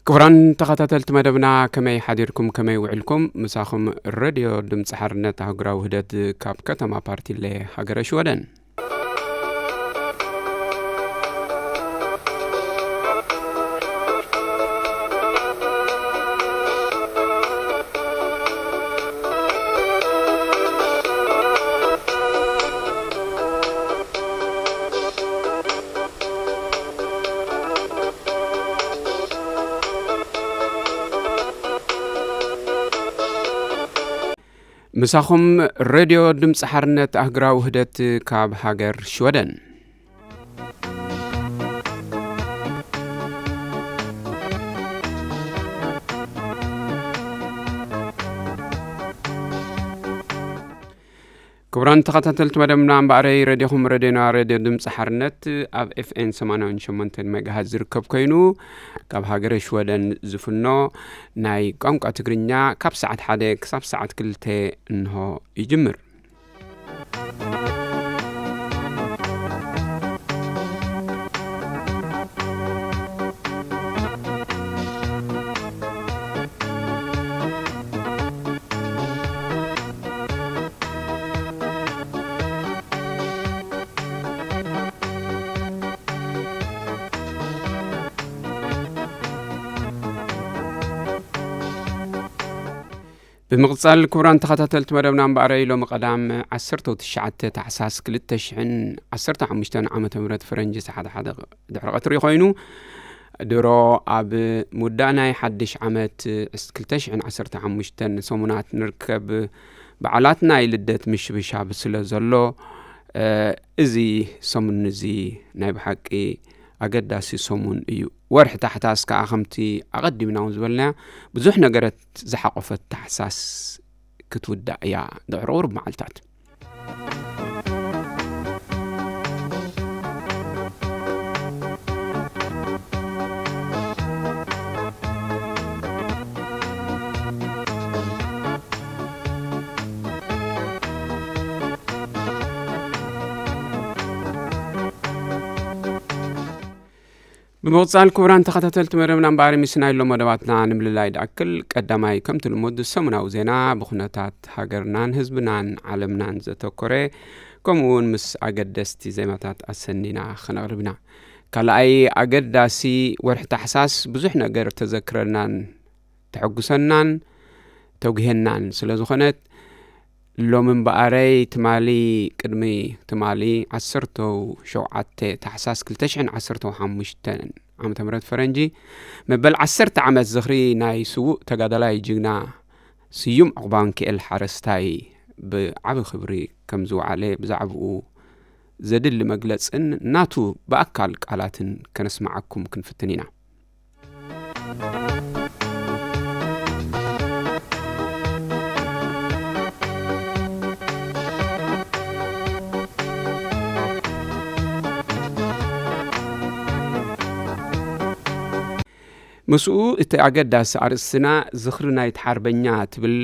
ክቡራን ተኸታተልቲ መደብና፣ ከመይ ሓዲርኩም፣ ከመይ ውዕልኩም? ምሳኹም ሬድዮ ድምፂ ሓርነት ኣህጉራዊ ውህደት ካብ ከተማ ፓርቲለ ሃገረ ሽወደን። ምሳኹም ሬድዮ ድምፂ ሓርነት ኣህግራዊ ውህደት ካብ ሃገር ሽወደን። ክቡራን ተኸታተልቲ መደብና፣ እምበኣረይ ሬድዮኹም ሬድዮና ሬድዮ ድምፂ ሓርነት ኣብ ኤፍኤን ሰማንያን ሸሞንተን ሜጋሃት ዝርከብ ኮይኑ፣ ካብ ሃገረ ሽወደን ዝፍኖ ናይ ቋንቋ ትግርኛ ካብ ሰዓት ሓደ ክሳብ ሰዓት ክልተ እንሆ ይጅምር። ብምቕጻል ክቡራን ተኸታተልቲ መደብና፣ እምበኣረይ ሎሚ ቀዳም ዓሰርተ ትሽዓተ ታሕሳስ ክልተ ሽሕን ዓሰርተ ሓሙሽተን ዓመተ ምህረት ፈረንጂ ሰዓት ሓደ ድሕሪ ቀትሪ ኮይኑ፣ ድሮ ኣብ ምውዳእ ናይ ሓድሽ ዓመት ክልተ ሽሕን ዓሰርተ ሓሙሽተን ሰሙናት ንርከብ። በዓላት ናይ ልደት ምሽብሻብ ስለ ዘሎ፣ እ፣ እዚ ሰሙን እዚ ናይ ብሓቂ ኣገዳሲ ሰሙን እዩ። ወርሒ ታሕሳስ ከኣ ከምቲ ኣቐዲምና እውን ዝበልናዮ ብዙሕ ነገራት ዝሓቆፈት ታሕሳስ ክትውዳእ እያ ድሕሪ ቁሩብ መዓልታት። ብምቕጻል ክቡራን ተኸታተልቲ መደብና እምበኣር፣ ምስ ናይ ሎም መደባትና ንምልላይ ድኣክል፣ ቀዳማይ ከምቲ ልሙድ ሰሙናዊ ዜና ብኩነታት ሃገርናን ህዝብናን ዓለምናን ዘተኮረ፣ ከምኡ እውን ምስ ኣገደስቲ ዜማታት ኣሰኒና ክነቕርብና። ካልኣይ ኣገዳሲ፣ ወርሒ ታሕሳስ ብዙሕ ነገር ተዘክረናን ተሐጉሰናን ተጉሄናን ስለ ዝኾነት፣ ሎም እምበኣረይ ትማሊ፣ ቅድሚ ትማሊ ዓሰርተ ሸውዓተ ታሕሳስ ክልተ ሽሕን ዓሰርተ ሓሙሽተን ዓመተ ምህረት ፈረንጂ፣ መበል ዓሰርተ ዓመት ዝኽሪ ናይ ስዉእ ተጋዳላይ ጅግና ስዩም ዑቕባንክኤል ሓረስታይ ብዓቢ ክብሪ ከም ዝወዓለ ብዛዕባኡ ዘድሊ መግለጽን ናቱ ብኣካል ቃላትን ከነስምዓኩም ክንፍትን ኢና። ምስኡ እቲ ኣገዳሲ ኣርእስትና ዝኽሪ ናይቲ ሓርበኛ ትብል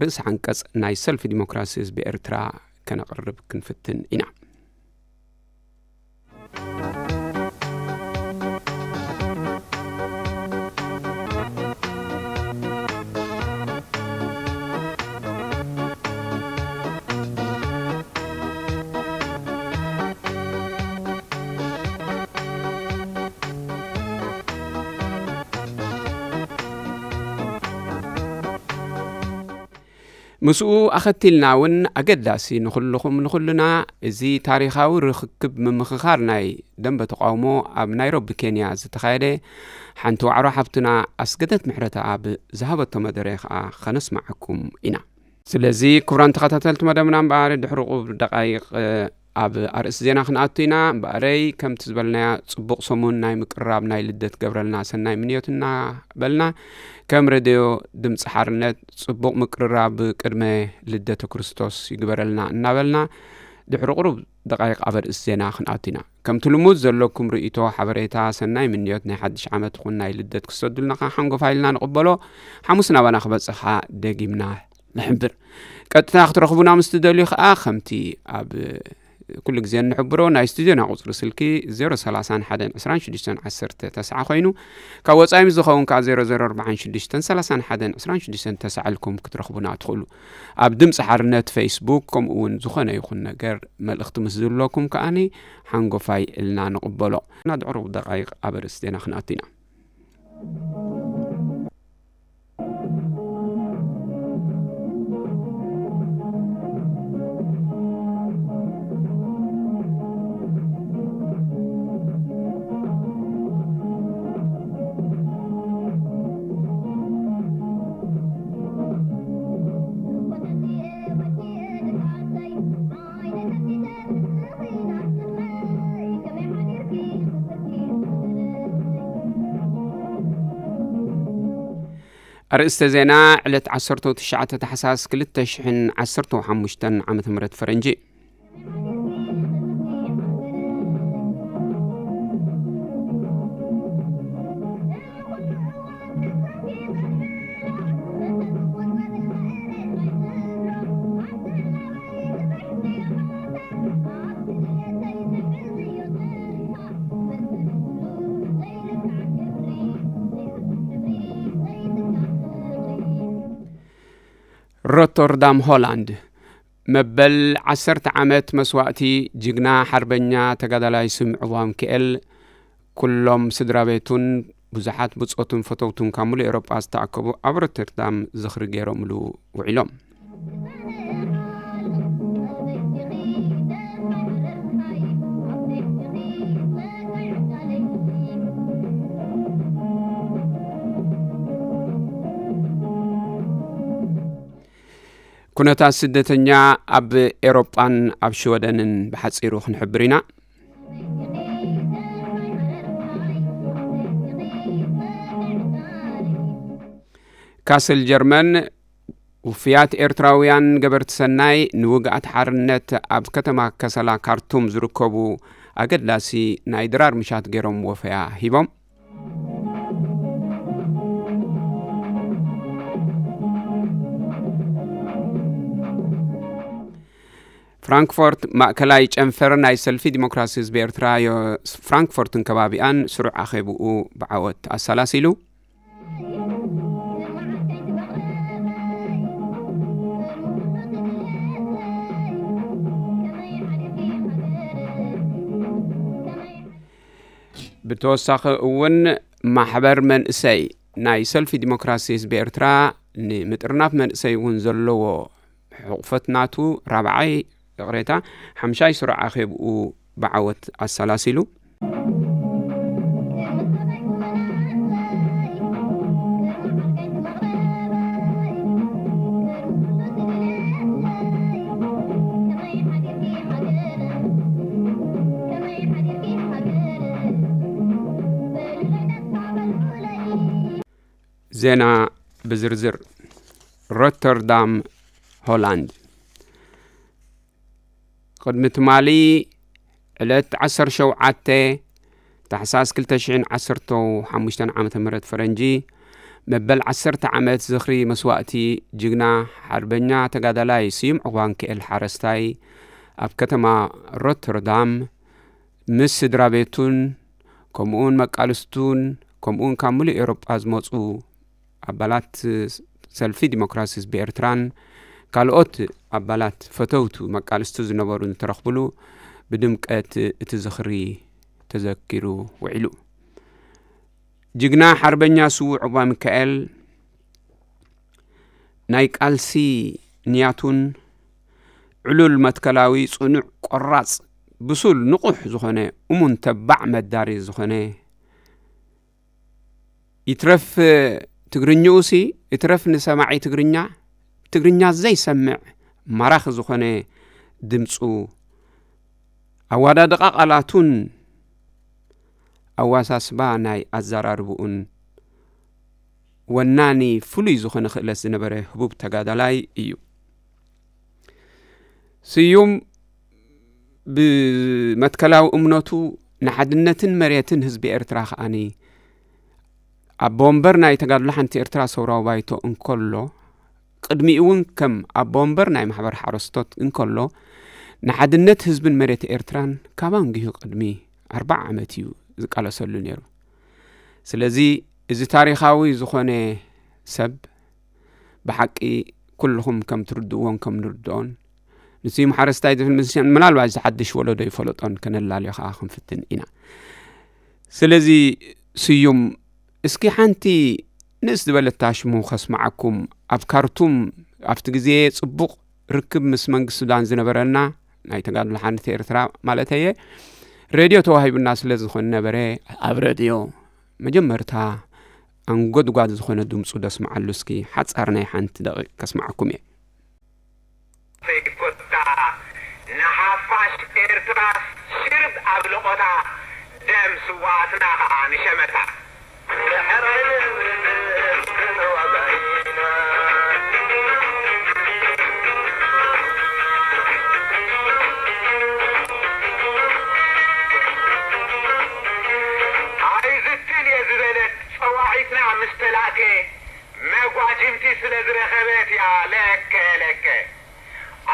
ርእሲ ዓንቀጽ ናይ ሰልፊ ዲሞክራሲ ህዝቢ ኤርትራ ከነቕርብ ክንፍትን ኢና። ምስኡ ኣኸቲልና እውን ኣገዳሲ ንኹልኹም ንኹልና እዚ ታሪኻዊ ርኽክብ ምምኽኻር ናይ ደንበ ተቃውሞ ኣብ ናይሮቢ ኬንያ ዝተኻየደ ሓንቲ ዋዕሮ ሓብትና ኣስገደት ምሕረተኣብ ዝሃበቶ መደረ ከዓ ኸነስማዓኩም ኢና። ስለዚ ክቡራን ተኸታተልቲ መደብና እምበኣር ድሕሪ ቁብ ደቃይቕ ኣብ ኣርእስቲ ዜና ክንኣቱ ኢና። እምበኣረይ ከምቲ ዝበልናያ ጽቡቕ ሰሙን ናይ ምቅርራብ ናይ ልደት ገብረልና ሰናይ ምንዮት እናበልና ከም ሬድዮ ድምፂ ሓርነት ጽቡቕ ምቅርራብ ቅድመ ልደተ ክርስቶስ ይግበረልና እናበልና ድሕሪ ቁሩብ ደቃይቕ ኣብ ኣርእስቲ ዜና ክንኣቱ ኢና። ከምቲ ልሙድ ዘለኩም ርእይቶ፣ ሓበሬታ፣ ሰናይ ምንዮት ናይ ሓድሽ ዓመት ይኹን ናይ ልደት ክሰዱልና ከዓ ሓንጎፋ ኢልና ንቕበሎ። ሓሙስ ናባና ክበጽሕ ከዓ ደጊምና ንሕብር። ቀጥታ ክትረኽቡና ምስ ትደልዩ ከዓ ከምቲ ኣብ ኩሉ ግዜ እንሕብሮ ናይ ስቱዲዮና ቁፅሪ ስልኪ ዜሮ ሰላሳ ሓደ ዕስራን ሽዱሽተን ዓሰርተ ተስዓ ኮይኑ ካብ ወፃኢ ምስ ዝኸውን ከዓ ዜሮ ዜሮ ኣርባዓን ሽዱሽተን ሰላሳን ሓደን ዕስራን ሽዱሽተን ተሳዕልኩም ክትረኽቡና ትኽእሉ። ኣብ ድምፂ ሓርነት ፌስቡክ ከምኡ እውን ዝኾነ ይኹን ነገር መልእኽቲ ምስ ዝህልወኩም ከዓኒ ሓንጎፋይ ኢልና ንቕበሎ። ናድዕሩ ደቃይቕ ኣብ ርእሲ ዜና ክንኣቱ ኢና። ኣርእስተ ዜና፣ ዕለት ዓሰርተ ትሽዓተ ታሕሳስ ክልተ ሽሕን ዓሰርተ ሓሙሽተን ዓመተ ምህረት ፈረንጂ። ሮቶርዳም ሆላንድ። መበል ዓሰርተ ዓመት መስዋእቲ ጅግና ሓርበኛ ተጋዳላይ ስምዕዋ ሚካኤል ኩሎም ስድራ ቤቱን ብዙሓት ብጾቱን ፈተውቱን ካብ ሙሉእ ኤውሮጳ ዝተኣከቡ ኣብ ሮተርዳም ዝኽሪ ገይሮምሉ ውዒሎም። ኩነታት ስደተኛ ኣብ ኤውሮጳን ኣብ ሽወደንን ብሓጺሩ ክንሕብር ኢና። ካስል ጀርመን፣ ውፍያት ኤርትራውያን ገበርቲ ሰናይ ንውግኣት ሓርነት ኣብ ከተማ ከሰላ ካርቱም ዝርከቡ ኣገዳሲ ናይ ድራር ምሻት ገይሮም ወፈያ ሂቦም። ፍራንክፎርት ማእከላይ ጨንፈር ናይ ሰልፊ ዲሞክራሲ ህዝቢ ኤርትራ ዮ-፣ ፍራንክፎርትን ከባቢኣን ስሩዕ ኣኼብኡ ብዓወት ኣሰላሲሉ። ብተወሳኺ እውን ማሕበር መንእሰይ ናይ ሰልፊ ዲሞክራሲ ህዝቢ ኤርትራ ንምጥርናፍ መንእሰይ እውን ዘለዎ ሕቑፈት ናቱ ራብዓይ፣ ይቕሬታ፣ ሓምሻይ ስሩዕ ኣኼብኡ ብዓወት ኣሰላሲሉ። ዜና ብዝርዝር። ሮተርዳም፣ ሆላንድ። ቅድሚ ትማሊ ዕለት ዓሰርተ ሸውዓተ ታሕሳስ ክልተ ሽሕን ዓሰርተ ሓሙሽተን ዓመተ ምህረት ፈረንጂ፣ መበል ዓሰርተ ዓመት ዝኽሪ መስዋእቲ ጅግና ሓርበኛ ተጋዳላይ ስዩም ዑቕባንክኤል ሓረስታይ ኣብ ከተማ ሮተርዳም ምስ ስድራ ቤቱን ከምኡውን መቃልስቱን ከምኡውን ካብ ሙሉእ ኤውሮጳ ዝመጹ ኣባላት ሰልፊ ዲሞክራሲ ህዝቢ ኤርትራን ካልኦት ኣባላት ፈተውቱ መቃልስቱ ዝነበሩ ዝተረኽብሉ ብድምቀት እቲ ዝኽሪ ተዘኪሩ ውዒሉ። ጅግና ሓርበኛ ስዉእ ዑባ ሚካኤል ናይ ቃልሲ ንያቱን ዕሉል መትከላዊ፣ ጽኑዕ፣ ቆራጽ፣ ብሱል፣ ንቑሕ ዝኾነ፣ እሙን፣ ተባዕ፣ መዳሪ ዝኾነ፣ ይትረፍ ትግርኛኡሲ፣ ይትረፍ ንሰማዒ ትግርኛ፣ ትግርኛ ዘይሰምዕ ማራኺ ዝኾነ ድምጹ፣ ኣዋዳድቓ ቃላቱን ኣዋሳስባ ናይ ኣዘራርብኡን ወናኒ ፍሉይ ዝኾነ ክእለት ዝነበረ ህቡብ ተጋዳላይ እዩ። ስዩም ብመትከላዊ እምነቱ ንሓድነትን መሬትን ህዝቢ ኤርትራ ከኣኒ ኣቦ ወንበር ናይ ተጋድሎ ሓንቲ ኤርትራ ሰውራዊ ባይቶ እንከሎ፣ ቅድሚኡ እውን ከም ኣቦ ወንበር ናይ ማሕበር ሓረስቶት እንከሎ፣ ንሓድነት ህዝብን መሬት ኤርትራን ካብ ኣንጊሁ ቅድሚ ኣርብዓ ዓመት እዩ ዝቃለሰሉ ነይሩ። ስለዚ እዚ ታሪኻዊ ዝኾነ ሰብ ብሓቂ ኩልኹም ከም ትርድእዎን ከም ንርድኦን፣ ንስዩም ሓረስታይ ዝብል ምስል ምናልባት ዝሓድሽ ወለዶ ይፈለጦን ከነላልዮ ከኣ ክንፍትን ኢና። ስለዚ ስዩም፣ እስኪ ሓንቲ ንእስ ዝበለት ሽሙ ከስምዓኩም። ኣብ ካርቱም ኣብቲ ግዜ ጽቡቕ ርክብ ምስ መንግስቲ ሱዳን ዝነበረና፣ ናይ ተጋድሎ ሓርነት ኤርትራ ማለተየ፣ ሬድዮ ተዋሂቡና ስለ ዝኾነ ነበረ፣ ኣብ ሬድዮ መጀመርታ ኣንጎድጓድ ዝኾነ ድምጹ ደስምዓሉ። እስኪ ሓጻር ናይ ሓንቲ ደቂቕ ከስምዓኩም እየ። ዘይኮታ ንሓፋሽ ኤርትራ ሽርብ ኣብልቖታ፣ ደም ስዋኣትና ኸኣ ንሸመታ። ኣይዝትን እየ ዝበለት ጸዋዒትና ምስ ተላእከ፣ መጓጅምቲ ስለ ዝረኸበት እያ ለከ ለከ።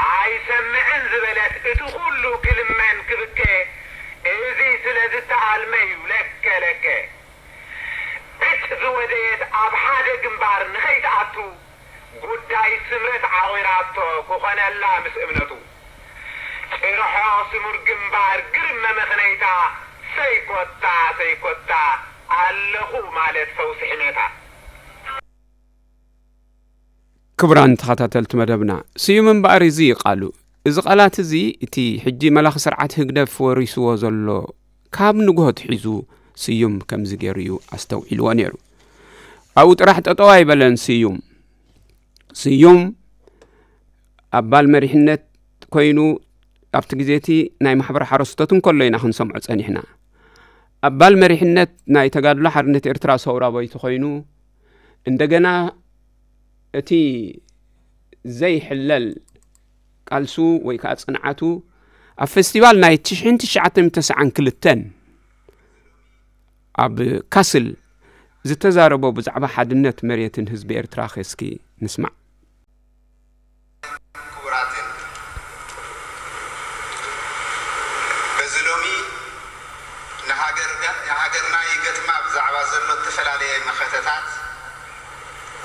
ኣይሰምዕን ዝበለት እቲ ኩሉ ክልመን ክብከ፣ እዚ ስለ ዝተኣልመ እዩ ለከ ለከ። ዕጭ ዝወደየት ኣብ ሓደ ግንባር ንኸይትኣቱ፣ ጉዳይ ስምረት ዓቑራቶ ክኾነላ ምስ እምነቱ። ጭርሖ ስሙር ግንባር ግርም መመኽነይታ፣ ሰይኮታ ሰይኮታ ኣለኹ ማለት ፈውሲ ሕሜታ። ክቡራን ተኸታተልቲ መደብና፣ ስዩም እምበኣር እዚ እዩ ቃሉ። እዚ ቃላት እዚ እቲ ሕጂ መላኺ ስርዓት ህግደፍ ወሪስዎ ዘሎ፣ ካብ ንግሆ ኣትሒዙ ስዩም ከምዚ ገይሩ እዩ ኣስተውዒልዎ ነይሩ። ኣብኡ ጥራሕ ጠጠው ኣይበለን ስዩም። ስዩም ኣባል መሪሕነት ኮይኑ ኣብቲ ግዜ እቲ ናይ ማሕበር ሓረስቶት እንከሎ ኢና ክንሰምዖ ጸኒሕና። ኣባል መሪሕነት ናይ ተጋድሎ ሓርነት ኤርትራ ሰውራ ባይቶ ኮይኑ፣ እንደገና እቲ ዘይሕለል ቃልሱ ወይ ከዓ ጽንዓቱ ኣብ ፌስቲቫል ናይ ትሽዓን ትሽዓተ ሚእትን ተስዓን ክልተን ኣብ ካስል ዝተዛረቦ ብዛዕባ ሓድነት መሬትን ህዝቢ ኤርትራ ኸ እስኪ ንስማዕ። ክቡራትን፣ በዚ ሎሚ ንሃገር-፣ ንሃገርና ይገጥማ ብዛዕባ ዘሎ እተፈላለየ መኸተታት፣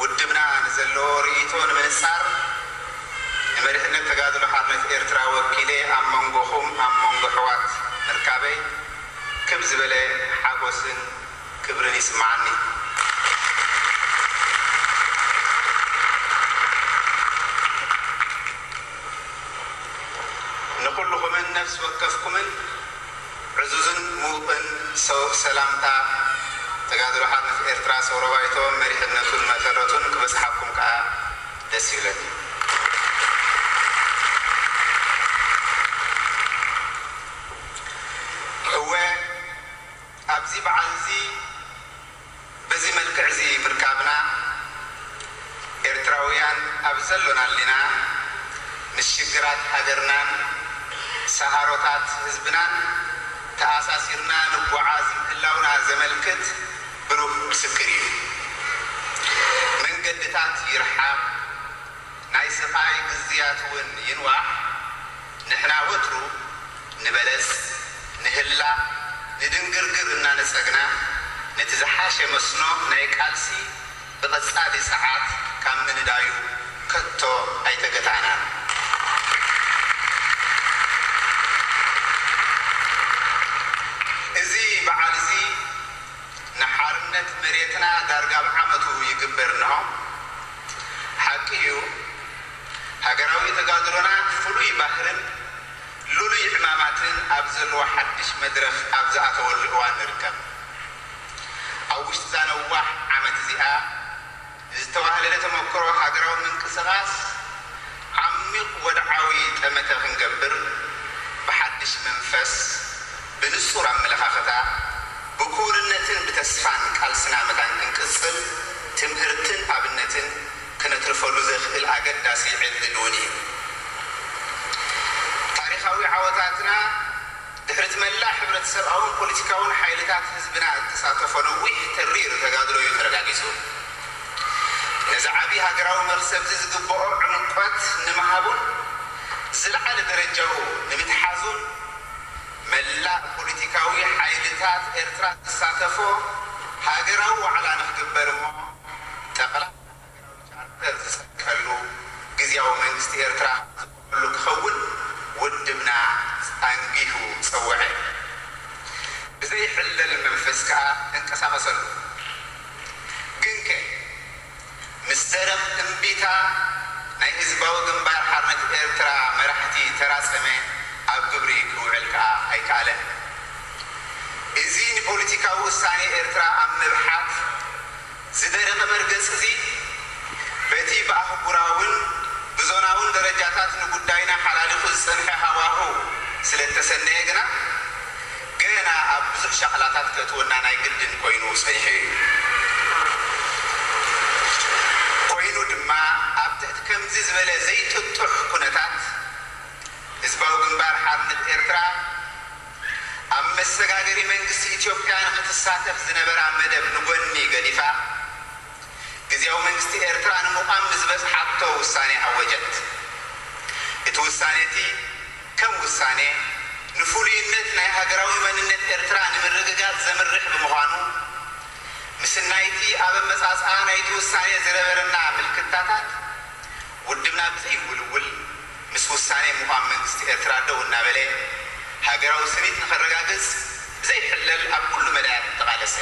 ውድብና ንዘለዎ ርእይቶ ንምንጻር፣ ንመሪሕነት ተጋድሎ ሓርነት ኤርትራ ወኪለ ኣብ መንጎኹም፣ ኣብ መንጎ ኣሕዋት ምርካበይ፣ ክብ ዝበለ ሓጎስን ክብርን ይስምዓኒ። ንኹልኹምን ነፍሲ ወከፍኩምን ዕዙዝን ምዉቕን ሰው-፣ ሰላምታ ተጋድሎ ሓርነት ኤርትራ ሰውራ ባይቶ መሪሕነቱን መሰረቱን ክበጽሓኩም ከኣ ደስ ይብለኒ። እወ፣ ኣብዚ በዓል እዚ በዚ መልክዕ እዚ ምርካብና፣ ኤርትራውያን ኣብ ዘሎናልና ምስ ሽግራት ሃገርናን ሰሃሮታት ህዝብናን ተኣሳሲርና ንጓዓዝ ምህላውና ዘመልክት ብሩህ ምስክር እዩ። መንገድታት ይርሓቕ፣ ናይ ስቓይ ግዝያት እውን ይንዋሕ፣ ንሕና ወትሩ ንበለጽ፣ ንህላቕ፣ ንድንግርግር እናነጸግና፣ ነቲ ዝሓሸ መስኖ ናይ ቃልሲ ብቐጻሊ ሰዓት ካብ ምንዳዩ ከቶ ኣይተገታእናን። እዚ በዓል እዚ ንሓርነት መሬትና ዳርጋ ኣብ ዓመቱ ይግበር እንሆ። ሓቂ እዩ፣ ሃገራዊ ተጋድሎና ፍሉይ ባህርን ልሉይ ዕማማትን ኣብ ዘለዎ ሓድሽ መድረኽ ኣብ ዝኣተወሉ እዋን ንርከብ። ኣብ ውሽጢ እዛ ነዋሕ ዓመት እዚኣ ዝተዋህለለ ተመክሮ ሃገራዊ ምንቅስቓስ ዓሚቕ ወድዓዊ ጠመተ ክንገብር፣ ብሓድሽ መንፈስ፣ ብንጹር ኣመለኻኽታ፣ ብክውንነትን ብተስፋን ቃልስና መታን ክንቅጽል ትምህርትን ኣብነትን ክነትርፈሉ ዘኽእል ኣገዳሲ ዕድል እውን እዩ። ታሪኻዊ ዓወታትና ድሕሪ እቲ መላእ ሕብረተሰብኣውን ፖለቲካውን ሓይልታት ህዝብና እተሳተፎ ነዊሕ ተሪር ተጋድሎ እዩ ተረጋጊጹ። ነዚ ዓቢ ሃገራዊ መኽሰብ እዚ ዝግብኦ ዕምቆት ንምሃቡን ዝለዓለ ደረጃኡ ንምትሓዙን መላእ ፖለቲካዊ ሓይልታት ኤርትራ ዝሳተፎ ሃገራዊ ዋዕላ ንክግበር እሞ ጠቕላላ ሃገራዊ ቻርተር ዝጸድቀሉ ግዝያዊ መንግስቲ ኤርትራ ዝቆመሉ ክኸውን ውድብና ኣንጊሁ ጸውዐ። ብዘይሕለል መንፈስ ከኣ ተንቀሳቐሰሉ። ግንከ ምስ ደረቕ እምቢታ ናይ ህዝባዊ ግንባር ሓርነት ኤርትራ መራሕቲ ተራጸመ፣ ኣብ ግብሪ ክውዕል ከኣ ኣይከኣለን። እዚ ንፖለቲካዊ ውሳኔ ኤርትራ ኣብ ምብሓት ዝደረቐ መርገጽ እዚ በቲ ብኣህጉራውን ብዞናውን ደረጃታት ንጉዳይና ሓላሊኹ ዝጸንሐ ሃዋህው ስለ እተሰነየ ግና፣ ገና ኣብ ብዙሕ ሻቕላታት ከእትወና ናይ ግድን ኮይኑ ጸኒሑ እዩ። ኮይኑ ድማ፣ ኣብ ትሕቲ ከምዚ ዝበለ ዘይጥጡሕ ኩነታት፣ ህዝባዊ ግንባር ሓርነት ኤርትራ ኣብ መሰጋገሪ መንግስቲ ኢትዮጵያ ንክትሳተፍ ዝነበራ መደብ ንጎኒ ገዲፋ፣ ግዝያዊ መንግስቲ ኤርትራ ንምቋም ንዝበጽሓቶ ውሳኔ ኣወጀት። እቲ ውሳኔ እቲ ከም ውሳኔ ንፍሉይነት ናይ ሃገራዊ መንነት ኤርትራ ንምርግጋጽ ዘምርሕ ብምዃኑ፣ ምስናይቲ ኣብ ኣመጻጽኣ ናይቲ ውሳኔ ዝነበረና ምልክታታት፣ ውድብና ብዘይውልውል ምስ ውሳኔ ምቋም መንግስቲ ኤርትራ ደው እናበለ፣ ሃገራዊ ስኒት ንኸረጋግጽ ብዘይሕለል ኣብ ኩሉ መዳያት ተቓለሰ።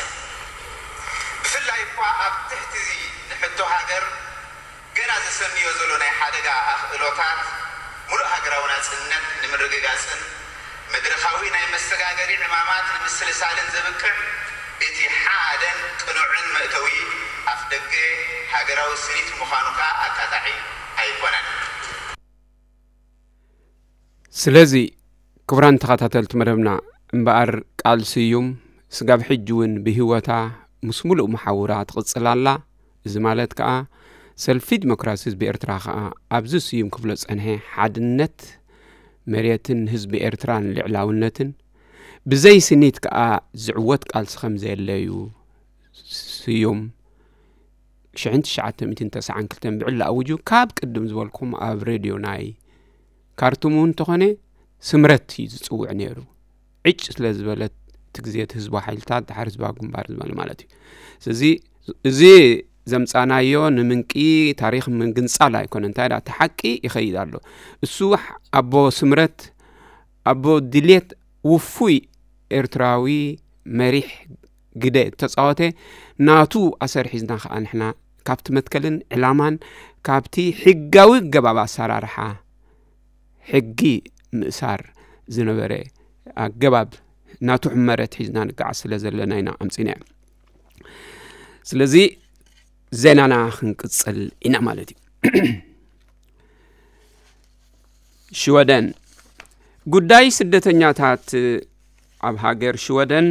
ብፍላይ እኳ ኣብ ትሕቲ እዚ ንሕቶ ሃገር ገና ዘሰንዮ ዘሎ ናይ ሓደጋ ኣኽእሎታት፣ ምሉእ ሃገራዊ ናጽነት ንምርግጋጽን መድረኻዊ ናይ መሰጋገሪ ዕማማት ንምስልሳልን ዘብቅዕ እቲ ሓደን ቅኑዕን መእተዊ ኣፍደገ ሃገራዊ ስኒት ምዃኑ ከኣ ኣጣጣዒ ኣይኮነን። ስለዚ ክቡራን ተኸታተልቲ መደብና፣ እምበኣር ቃል ስዩም ስጋብ ሕጂ እውን ብህይወታ ምስ ሙሉእ መሓውራ ትቕጽል ኣላ። እዚ ማለት ከኣ ሰልፊ ዲሞክራሲ ህዝቢ ኤርትራ ከኣ ኣብዚ ስዩም ክብሎ ዝጸንሐ ሓድነት መሬትን ህዝቢ ኤርትራን ልዕላውነትን ብዘይ ስኒት ከኣ ዝዕወት ቃልሲ ከም ዘየለ እዩ ስዩም ሽሕን ትሽዓተ ሚእትን ተስዓን ክልተን ብዕሊ ኣውጁ። ካብ ቅድም ዝበልኩም ኣብ ሬድዮ ናይ ካርቱም እውን እንተኾነ ስምረት እዩ ዝጽውዕ ነይሩ። ዕጭ ስለ ዝበለት እቲ ግዜ እቲ ህዝባዊ ሓይልታት ድሓር ህዝባዊ ግንባር ዝበለ ማለት እዩ። ስለዚ እዚ ዘምጻናዮ ንምንቂ ታሪኽ ምግንጻል ኣይኮነ፣ እንታይ ደኣ እቲ ሓቂ ይኸይድ ኣሎ። እሱ ኣቦ ስምረት ኣቦ ድሌት ውፉይ ኤርትራዊ መሪሕ ግደ ተጻወተ ናቱ ኣሰር ሒዝና ከኣ ንሕና ካብቲ መትከልን ዕላማን ካብቲ ሕጋዊ ኣገባብ ኣሰራርሓ ሕጊ ምእሳር ዝነበረ ኣገባብ ናቱ ሕመረት ሒዝና ንገዓዝ ስለ ዘለና ኢና ኣምጺና። ስለዚ ዜናና ክንቅጽል ኢና ማለት እዩ። ሽወደን፣ ጉዳይ ስደተኛታት ኣብ ሃገር ሽወደን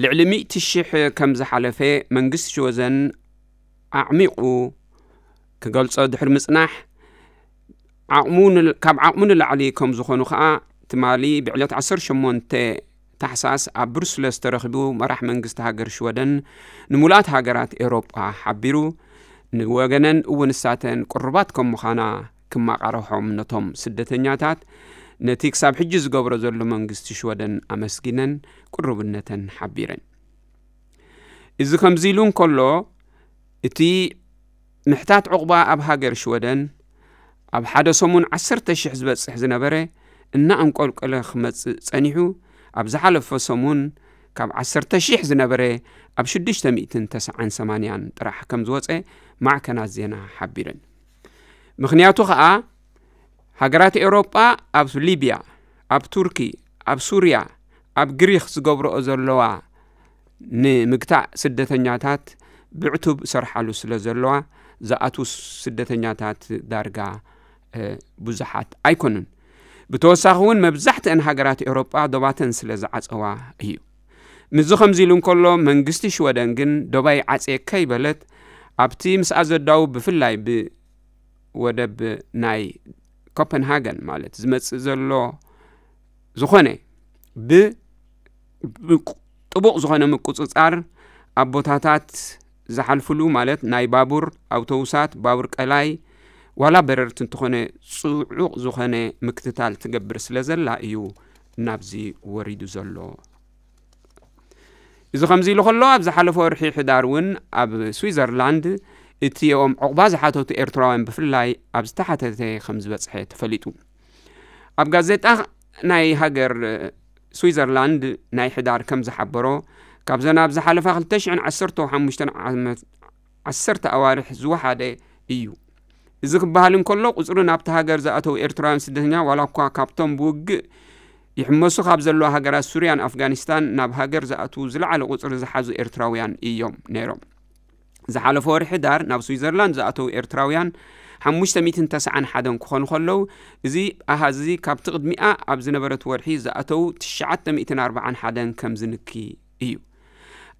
ልዕሊ ሚእቲ ሽሕ ከም ዝሓለፈ መንግስቲ ሽወደን ኣዕሚቑ ክገልጾ ድሕሪ ምጽናሕ፣ ዓቕሙ ካብ ዓቕሙ ንላዕሊ ከም ዝኾኑ ከኣ ትማሊ ብዕለት ዓሰርተ ሸሞንተ ታሕሳስ ኣብ ብሩስለስ ተረኺቡ መራሕ መንግስቲ ሃገር ሽወደን ንሙሉኣት ሃገራት ኤውሮጳ ሓቢሩ፣ ንወገነን እውን ንሳተን ቅሩባት ከም ምዃና ክመቓርሖም ነቶም ስደተኛታት ነቲ ክሳብ ሕጂ ዝገብሮ ዘሎ መንግስቲ ሽወደን ኣመስጊነን ቅሩብነተን ሓቢረን። እዚ ከምዚ ኢሉ እንከሎ፣ እቲ ምሕታት ዑቕባ ኣብ ሃገር ሽወደን ኣብ ሓደ ሰሙን ዓሰርተ ሽሕ ዝበጽሕ ዝነበረ እናኣንቆልቆለ ክመጽእ ጸኒሑ፣ ኣብ ዝሓለፈ ሰሙን ካብ ዓሰርተ ሽሕ ዝነበረ ኣብ ሽዱሽተ ሚእትን ተስዓን ሰማንያን ጥራሕ ከም ዝወጸ ማዕከናት ዜና ሓቢረን። ምኽንያቱ ኸኣ ሃገራት ኤውሮጳ ኣብ ሊብያ፣ ኣብ ቱርኪ፣ ኣብ ሱርያ፣ ኣብ ግሪኽ ዝገብርኦ ዘለዋ ንምግታእ ስደተኛታት ብዕቱብ ሰርሓሉ ስለ ዘለዋ ዝኣትዉ ስደተኛታት ዳርጋ ብዙሓት ኣይኮኑን። ብተወሳኺ እውን መብዛሕትአን ሃገራት ኤውሮጳ ዶባተን ስለ ዝዓጸዋ እዩ። ምስዚ ከምዚ ኢሉ እንከሎ መንግስቲ ሽወደን ግን ዶባይ ዓጽየ ከይበለት ኣብቲ ምስኣ ዘዳውብ ብፍላይ ብወደብ ናይ ኮፐንሃገን ማለት ዝመጽእ ዘሎ ዝኾነ ብ ጥቡቕ ዝኾነ ምቁጽጻር ኣብ ቦታታት ዝሓልፍሉ ማለት ናይ ባቡር ኣውቶቡሳት፣ ባቡር ቀላይ ዋላ በረርቲ እንተኾነ ጽዑቕ ዝኾነ ምክትታል ትገብር ስለ ዘላ እዩ ናብዚ ወሪዱ ዘሎ። እዚ ከምዚ ኢሉ ከሎ ኣብ ዝሓለፈ ወርሒ ሕዳር እውን ኣብ ስዊዘርላንድ እቲኦም ዕቑባ ዝሓተቱ ኤርትራውያን ብፍላይ ኣብ ዝተሓተተ ከም ዝበጽሐ ተፈሊጡ። ኣብ ጋዜጣ ናይ ሃገር ስዊዘርላንድ ናይ ሕዳር ከም ዝሓበሮ ካብዘን ኣብ ዝሓለፋ ክልተ ሽሕን ዓሰርተ ሓሙሽተን ዓመት ዓሰርተ ኣዋርሕ ዝወሓደ እዩ። እዚ ክበሃል እንከሎ ቁፅሪ ናብቲ ሃገር ዝኣተው ኤርትራውያን ስደተኛ ዋላ እኳ ካብቶም ብውግእ ይሕመሱ ካብ ዘለዋ ሃገራት ሱርያን ኣፍጋኒስታን ናብ ሃገር ዝኣትዉ ዝለዓለ ቁፅሪ ዝሓዙ ኤርትራውያን እዮም ነይሮም። ዝሓለፈ ወርሒ ዳር ናብ ስዊዘርላንድ ዝኣተዉ ኤርትራውያን ሓሙሽተ ሚእትን ተስዓን ሓደን ክኾኑ ከለዉ፣ እዚ ኣሃዚ ካብቲ ቅድሚኣ ኣብ ዝነበረት ወርሒ ዝኣተዉ ትሽዓተ ሚእትን ኣርባዓን ሓደን ከም ዝንኪ እዩ።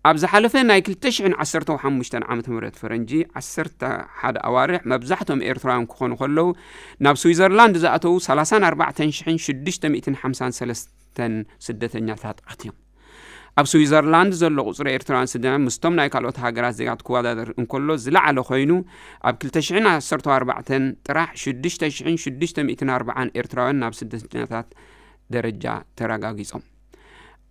ኣብ ዝሓለፈ ናይ ክልተ ሽሕን ዓሰርተ ሓሙሽተን ዓመተ ምህረት ፈረንጂ ዓሰርተ ሓደ ኣዋርሕ መብዛሕቶም ኤርትራውያን ክኾኑ ከለዉ፣ ናብ ስዊዘርላንድ ዝኣተዉ ሰላሳን ኣርባዕተን ሽሕን ሽዱሽተ ሚእትን ሓምሳን ሰለስተን ስደተኛታት ኣትዮም። ኣብ ስዊዘርላንድ ዘሎ ቁጽሪ ኤርትራውያን ስደተኛታት ምስቶም ናይ ካልኦት ሃገራት ዜጋት ክወዳደር እንከሎ ዝለዓለ ኮይኑ፣ ኣብ ክልተ ሽሕን ዓሰርተ ኣርባዕተን ጥራሕ ሽዱሽተ ሽሕን ሽዱሽተ ሚእትን ኣርባዓን ኤርትራውያን ናብ ስደተኛታት ደረጃ ተረጋጊጾም።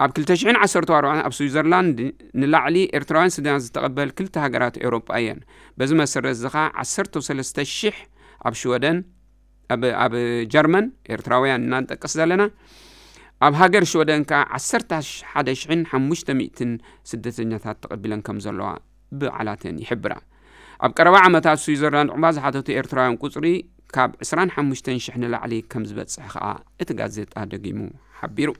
ኣብ ክልተ ሽሕን ዓሰርተ ኣርባዕተን ኣብ ስዊዘርላንድ ንላዕሊ ኤርትራውያን ስደተኛታት ዝተቐበል ክልተ ሃገራት ኤውሮጳ እየን። በዚ መሰረት እዚ ኸኣ ዓሰርተ ሰለስተ ሽሕ ኣብ ሽወደን፣ ኣብ፣ ኣብ ጀርመን ኤርትራውያን ኢና ንጠቅስ ዘለና። ኣብ ሃገር ሽወደን ከኣ ዓሰርተ ሓደ ሽሕን ሓሙሽተ ሚእትን ስደተኛታት ተቐቢለን ከም ዘለዋ ብዓላተን ይሕብራ። ኣብ ቀረባ ዓመታት ስዊዘርላንድ ዑቕባ ዝሓተቱ ኤርትራውያን ቁጽሪ ካብ ዕስራን ሓሙሽተን ሽሕ ንላዕሊ ከም ዝበጽሕ ከኣ እቲ ጋዜጣ ደጊሙ ሓቢሩ።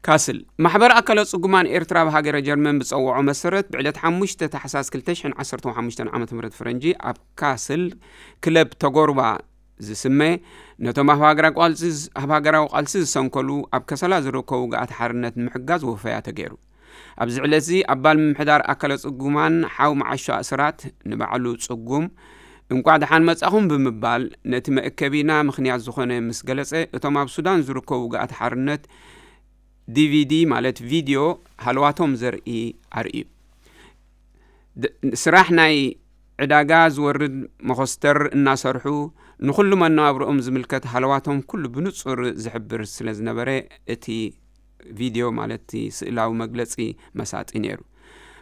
ካስል፣ ማሕበር ኣካለ ጽጉማን ኤርትራ ኣብ ሃገረ ጀርመን ብጸውዖ መሰረት ብዕለት ሓሙሽተ ታሕሳስ ክልተ ሽሕን ዓሰርተ ሓሙሽተን ዓመተ ምህረት ፈረንጂ ኣብ ካስል ክለብ ተጎርባ ዝስመ ነቶም ኣብ ሃገራዊ ቃልሲ፣ ኣብ ሃገራዊ ቃልሲ ዝሰንከሉ ኣብ ከሰላ ዝርከቡ ውግኣት ሓርነት ንምሕጋዝ ወፈያ ተገይሩ። ኣብዚ ዕለት እዚ ኣባል ምምሕዳር ኣካለ ጽጉማን ሓው መዓሾ ኣስራት ንባዕሉ ጽጉም እንቋዕ ደሓን መጻኹም ብምባል ነቲ መእከቢና ምኽንያት ዝኾነ ምስ ገለጸ፣ እቶም ኣብ ሱዳን ዝርከቡ ውግኣት ሓርነት ዲቪዲ ማለት ቪድዮ ሃለዋቶም ዘርኢ ኣርእዩ። ድ-፣ ስራሕ ናይ ዕዳጋ ዝወርድ መኾስተር እናሰርሑ ንኹሉ መነባብሮኦም ዝምልከት ሃለዋቶም ኩሉ ብንጹር ዝሕብር ስለ ዝነበረ እቲ ቪድዮ ማለት እቲ ስእላዊ መግለጺ መሳጢ ነይሩ።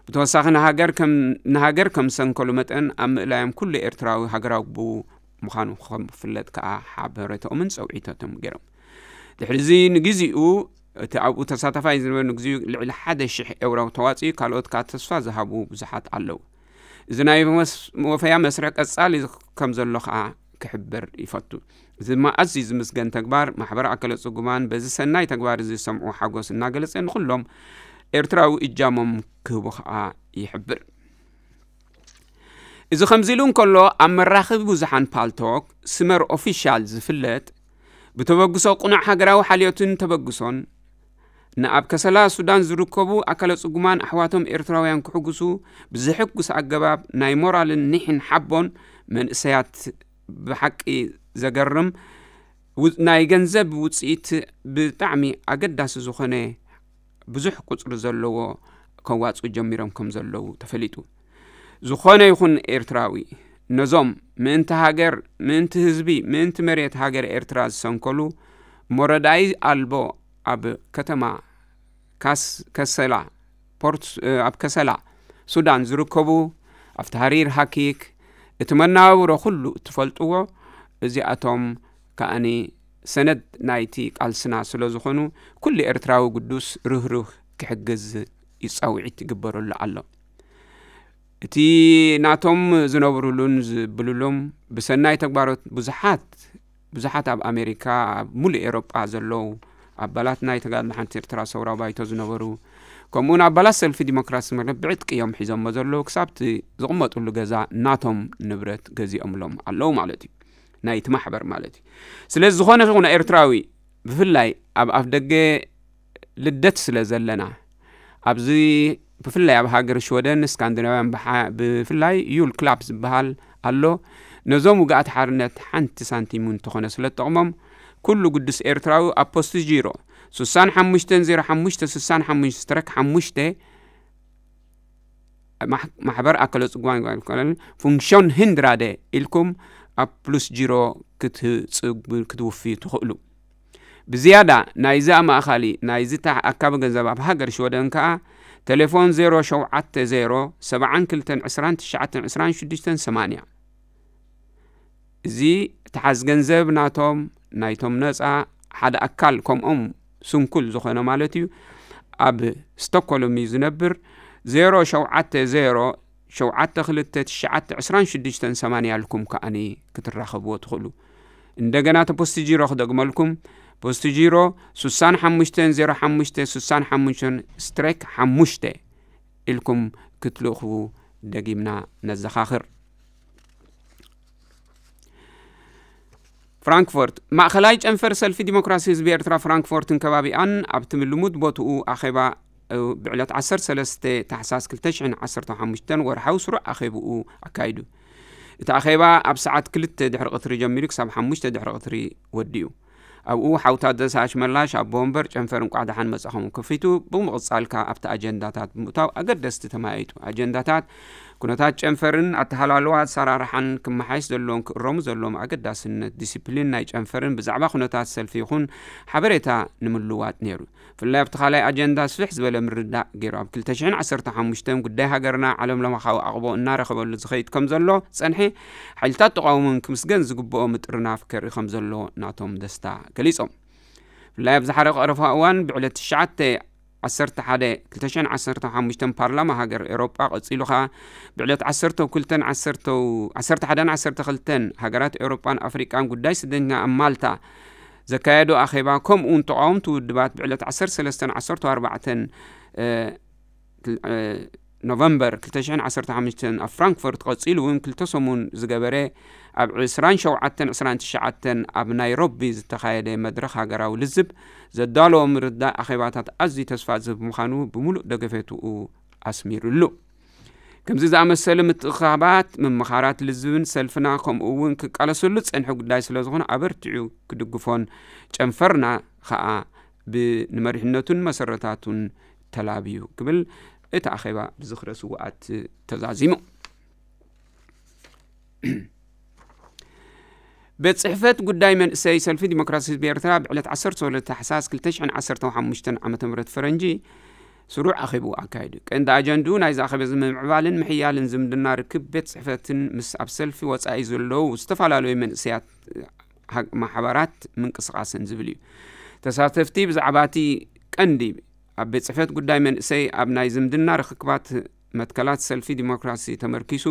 ብተወሳኺ ንሃገር ከም፣ ንሃገር ከም ዝሰንከሉ መጠን ኣብ ምእላዮም ኩሉ ኤርትራዊ ሃገራዊ ግቡኡ ምዃኑ ከም ዝፍለጥ ከኣ ሓበሬታኦምን ጸውዒቶቶም ገይሮም። ድሕሪ እዚ ንግዚኡ እቲ ኣብኡ ተሳታፋይ ዝነበረ ንግዚኡ ልዕሊ ሓደ ሽሕ ኤውሮ ተዋጺኡ፣ ካልኦት ከኣ ተስፋ ዝሃቡ ብዙሓት ኣለዉ። እዚ ናይ መስ-፣ ወፈያ መስርሕ ቀጻሊ ከም ዘሎ ከኣ ክሕብር ይፈቱ። እዚ ድማ ኣዝዩ ዝምስገን ተግባር፣ ማሕበር ኣካለ ጽጉማን በዚ ሰናይ ተግባር እዚ ዝሰምዑ ሓጎስ እናገለጸ ንኹሎም ኤርትራዊ እጃሞም ክህቡ ከኣ ይሕብር። እዚ ከምዚ ኢሉ እንከሎ፣ ኣብ መራኸቢ ብዙሓን ፓልቶክ ስመር ኦፊሻል ዝፍለጥ ብተበግሶ ቅኑዕ ሃገራዊ ሓልዮትን ተበግሶን ንኣብ ከሰላ ሱዳን ዝርከቡ ኣካለ ጽጉማን ኣሕዋቶም ኤርትራውያን ክሕጉሱ ብዘሐጉስ ኣገባብ ናይ ሞራልን ኒሕን ሓቦን መንእሰያት ብሓቂ ዘገርም ው-፣ ናይ ገንዘብ ውጽኢት ብጣዕሚ ኣገዳሲ ዝኾነ ብዙሕ ቁጽሪ ዘለዎ ከዋጽኡ ጀሚሮም ከም ዘለዉ ተፈሊጡ። ዝኾነ ይኹን ኤርትራዊ ነዞም ምእንቲ ሃገር፣ ምእንቲ ህዝቢ፣ ምእንቲ መሬት ሃገር ኤርትራ ዝሰንከሉ ሞረዳይ ኣልቦ ኣብ ከተማ ካስ-፣ ከሰላ፣ ፖርት፣ እ፣ ኣብ ከሰላ ሱዳን ዝርከቡ ኣብቲ ሃሪር ሃኪክ እቲ መነባብሮ ኩሉ እትፈልጥዎ እዚኣቶም ከኣኒ ሰነድ ናይቲ ቃልስና ስለ ዝኾኑ ኩሉ ኤርትራዊ ግዱስ ርህሩህ ክሕግዝ ይጻውዒት ይግበረሉ ኣሎ። እቲ ናቶም ዝነብሩሉን ዝብሉሉም ብሰናይ ተግባሮት ብዙሓት ብዙሓት ኣብ ኣሜሪካ፣ ኣብ ሙሉእ ኤሮጳ ዘለዉ ኣባላት ናይ ተጋድሎ ሓንቲ ኤርትራ ሰውራ ባይቶ ዝነበሩ፣ ከምኡውን ኣባላት ሰልፊ ዲሞክራሲ መርበብ ብዕጥቂ እዮም ሒዞሞ ዘለዉ፣ ክሳብ እቲ ዝቕመጡሉ ገዛ ናቶም ንብረት ገዚኦምሎም ኣለዉ ማለት እዩ፣ ናይቲ ማሕበር ማለት እዩ። ስለዚ ዝኾነ ይኹን ኤርትራዊ፣ ብፍላይ ኣብ ኣፍ ደገ ልደት ስለ ዘለና፣ ኣብዚ ብፍላይ ኣብ ሃገር ሽወደን፣ ስካንዲናውያን ብሓ-፣ ብፍላይ ዩል ክላብ ዝበሃል ኣሎ። ነዞም ውግኣት ሓርነት ሓንቲ ሳንቲም እውን እንተኾነ ስለ እትጠቕሞም፣ ኩሉ ግዱስ ኤርትራዊ ኣብ ፖስት ጂሮ ሱሳን ሓሙሽተን ዜሮ ሓሙሽተ ሱሳን ሓሙሽተ ስትረክ ሓሙሽተ ማሕ-፣ ማሕበር ኣከለ ጽጓን ጓል ኮለን ፉንክሽን ህንድራደ ኢልኩም ኣብ ፕሉስ ጂሮ ክትጽጉ-፣ ክትውፍዩ ትኽእሉ። ብዝያዳ ናይዚ ኣማእኻሊ ናይዚ ታ-፣ ኣካቢ ገንዘብ ኣብ ሃገር ሽወደን ከኣ ቴሌፎን ዜሮ ሸውዓተ ዜሮ ሰብዓን ክልተን ዕስራን ትሽዓተን ዕስራን ሽዱሽተን ሰማንያ። እዚ ተሓዝ ገንዘብ ናቶም፣ ናይቶም ነጻ ሓደ ኣካል ከምኦም ስንኩል ዝኾነ ማለት እዩ፣ ኣብ ስቶክሆልም እዩ ዝነብር። ዜሮ ሸውዓተ ዜሮ ሸውዓተ ክልተ ትሽዓተ ዕስራን ሽዱሽተን ሰማንያ ኢልኩም ከኣኒ ክትራኸብዎ ትኽእሉ። እንደገና እቲ ፖስት ጂሮ ክደግመልኩም፣ ፖስት ጂሮ ሱሳን ሓሙሽተን ዜሮ ሓሙሽተ ሱሳን ሓሙሽተን ስትሬክ ሓሙሽተ ኢልኩም ክትልእኹ ደጊምና ነዘኻኽር። ፍራንክፎርት። ማእኸላይ ጨንፈር ሰልፊ ዲሞክራሲ ህዝቢ ኤርትራ ፍራንክፎርትን ከባቢኣን ኣብቲ ልሙድ ቦትኡ ኣኼባ፣ እ፣ ብዕለት ዓሰርተ ሰለስተ ታሕሳስ ክልተ ሽሕን ዓሰርተ ሓሙሽተን ወርሓዊ ስሩዕ ኣኼብኡ ኣካይዱ። እቲ ኣኼባ ኣብ ሰዓት ክልተ ድሕሪ ቀትሪ ጀሚሩ ክሳብ ሓሙሽተ ድሕሪ ቀትሪ ወዲኡ። ኣብኡ ሓው ታደሰ ኣሽመላሽ ኣቦ ወንበር ጨንፈር እንቋዕ ደሓን መጻኹም ከፊቱ፣ ብምቕጻል ከኣ ኣብቲ ኣጀንዳታት ብምእታው ኣገደስቲ ተመያይጡ። ኣጀንዳታት ኩነታት ጨንፈርን ኣተሃላልዋ ኣሰራርሓን ክመሓየሽ ዘለዎን ክእረሙ ዘለዎም ኣገዳስነት ዲሲፕሊን ናይ ጨንፈርን ብዛዕባ ኩነታት ሰልፊ ይኹን ሓበሬታ ንምልዋጥ ነይሩ። ብፍላይ ኣብቲ ካልኣይ ኣጀንዳ ስፍሕ ዝበለ ምርዳእ ገይሩ። ኣብ ክልተ ሽሕን ዓሰርተ ሓሙሽተን ጉዳይ ሃገርና ዓለም ለኻዊ ዓቕቦ እናረኸበሉ ዝኸይድ ከም ዘሎ ዝጸንሐ ሓይልታት ተቓውሞን ክምስገን ዝግብኦ ምጥርናፍ ከርኢ ከም ዘሎ ናቶም ደስታ ገሊጾም። ብፍላይ ኣብ ዝሓለፈ ቀረፋ እዋን ብዕለት ትሽዓተ ዓሰርተ ሓደ ክልተ ሽሕን ዓሰርተ ሓሙሽተን ፓርላማ ሃገር ኤውሮጳ፣ ቀጺሉ ኸኣ ብዕለት ዓሰርተ ክልተን ዓሰርተ፣ ዓሰርተ ሓደን ዓሰርተ ክልተን ሃገራት ኤውሮጳን ኣፍሪቃን ጉዳይ ስደተኛ ኣብ ማልታ ዘካየዶ ኣኼባ፣ ከምኡውን ተቓወምቲ ውድባት ብዕለት ዓሰርተ ሰለስተን ዓሰርተ ኣርባዕተን፣ እ፣ ክል-፣ እ፣ ኖቨምበር ክልተ ሽሕን ዓሰርተ ሓሙሽተን ኣብ ፍራንክፈርት፣ ቀጺሉ እውን ክልተ ሰሙን ዝገበረ ኣብ ዕስራን ሸውዓተን ዕስራን ትሽዓተን ኣብ ናይሮቢ ዝተኻየደ መድረኽ ሃገራዊ ልዝብ ዘዳለዎ ምርዳእ ኣኼባታት ኣዝዩ ተስፋ ዝህብ ምዃኑ ብምሉእ ደገፌትኡ ኣስሚሩሉ። ከምዚ ዝኣመሰለ ምትእኽኻባት፣ ምምኻራት ልዝብን ሰልፍና ከምኡ እውን ክቃለሰሉ ዝጸንሐ ጉዳይ ስለ ዝኾነ ኣበርቲዑ ክድግፎን ጨንፈርና ኸኣ ብ-፣ ንመሪሕነቱን መሰረታቱን ተላብዩ ክብል እቲ ኣኼባ ብዝኽረ ስውኣት ተዛዚሙ። ቤት ጽሕፈት ጉዳይ መንእሰይ ሰልፊ ዲሞክራሲ ህዝቢ ኤርትራ ብዕለት ዓሰርተ ሁለት ታሕሳስ ክልተ ሽሕን ዓሰርተ ሓሙሽተን ዓመተ ምህረት ፈረንጂ ስሩዕ ኣኼብኡ ኣካይዱ። ቀንዲ ኣጀንድኡ ናይዚ ኣኼባ እዚ ምምዕባልን ምሕያልን ዝምድና ርክብ ቤት ጽሕፈትን ምስ ኣብ ሰልፊ ወጻኢ ዘለዉ ዝተፈላለዩ መንእሰያት ሃግ-፣ ማሕበራት ምንቅስቓስን ዝብል እዩ። ተሳተፍቲ ብዛዕባ እቲ ቀንዲ ኣብ ቤት ጽሕፈት ጉዳይ መንእሰይ ኣብ ናይ ዝምድና ርክክባት መትከላት ሰልፊ ዲሞክራሲ ተመርኪሱ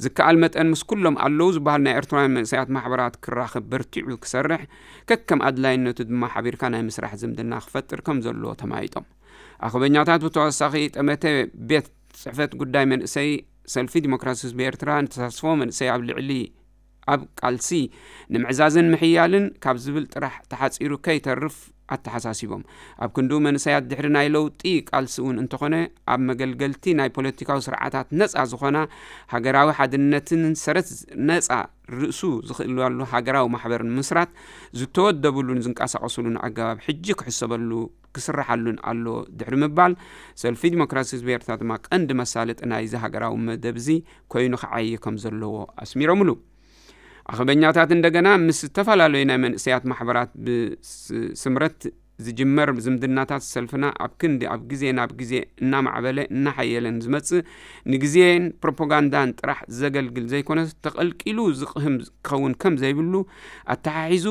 ዝከኣል መጠን ምስ ኩሎም ኣለዉ ዝበሃል ናይ ኤርትራውያን መንእሰያት ማሕበራት ክራኸብ በርቲዑ ክሰርሕ፣ ከከም ኣድላይነቱ ድማ ሓቢርካ ናይ ምስራሕ ዝምድና ክፈጥር ከም ዘለዎ ተማይጦም። ኣኸበኛታት ብተወሳኺ ጠመተ ቤት ጽሕፈት ጉዳይ መንእሰይ ሰልፊ ዲሞክራሲ ህዝቢ ኤርትራ ንተሳትፎ መንእሰይ ኣብ ልዕሊ ኣብ ቃልሲ ንምዕዛዝን ምሕያልን ካብ ዝብል ጥራሕ ተሓጺሩ ከይተርፍ ኣተሓሳሲቦም። ኣብ ክንድኡ መንእሰያት ድሕሪ ናይ ለውጢ ቃልሲ እውን እንተኾነ ኣብ መገልገልቲ ናይ ፖለቲካዊ ስርዓታት ነጻ ዝኾና ሃገራዊ ሓድነትን ሰረት ነጻ ርእሱ ዝኽእለሉ ሃገራዊ ማሕበር ንምስራት ዝተወደብሉን ዝንቀሳቐስሉን ኣገባብ ሕጂ ክሕሰበሉ ክስርሓሉን ኣሎ ድሕሪ ምባል፣ ሰልፊ ዲሞክራሲ ህዝቢ ኤርትራ ድማ ቀንዲ መሳለጢ ናይዚ ሃገራዊ መደብ እዚ ኮይኑ ክዓዪ ከም ዘለዎ ኣስሚሮምሉ። ኣኸበኛታት እንደገና ምስ ዝተፈላለዩ ናይ መንእሰያት ማሕበራት ብስ-፣ ስምረት ዝጅመር ዝምድናታት ሰልፍና ኣብ ክንዲ ኣብ ግዜ ናብ ግዜ እናማዕበለ እናሓየለን ዝመጽእ፣ ንግዜን ፕሮፓጋንዳን ጥራሕ ዘገልግል ዘይኮነ፣ ተቐልቂሉ ዝቕህም ክኸውን ከም ዘይብሉ ኣተሓሒዙ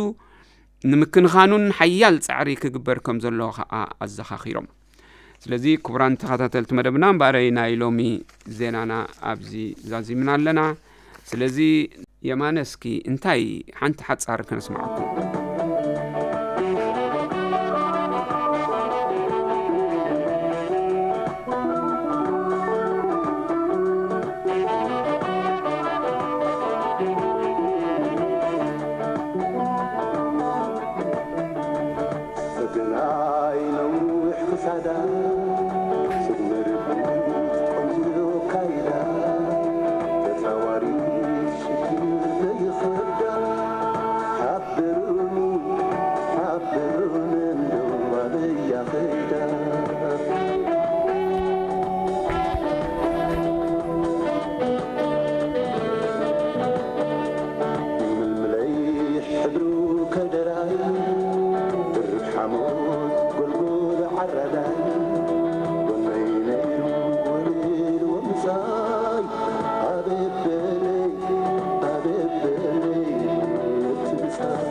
ንምክንኻኑን ሓያል ጻዕሪ ክግበር ከም ዘለዎ ከኣ ኣዘኻኺሮም። ስለዚ ክቡራን ተኸታተልቲ መደብና፣ እምበኣረይ ናይ ሎሚ ዜናና ኣብዚ ዛዚምና ኣለና። ስለዚ የማነ፣ እስኪ እንታይ ሓንቲ ሓጻር ከነስምዓኩም። ሰገናይ ነዊሕ ክሳዳ፣ ስግመ ርግቢት ቆንጆ ካይዳ፣ ተጻዋሪት ሽግር ዘይኸብዳ፣ ሓብሩኒ፣ ሓብሩኒ እንደው ኣበያ ኸይዳ። ምልምለይ ሕብሩ ከደራይ፣ ድርብ ሓሞት ጎልጎል ዓራዳይ፣ ጎነይ ነይሩ ውዒሉ ምሳይ፣ ኣቤት በለይ፣ ኣቤት በለይ እቲ ምሳይ።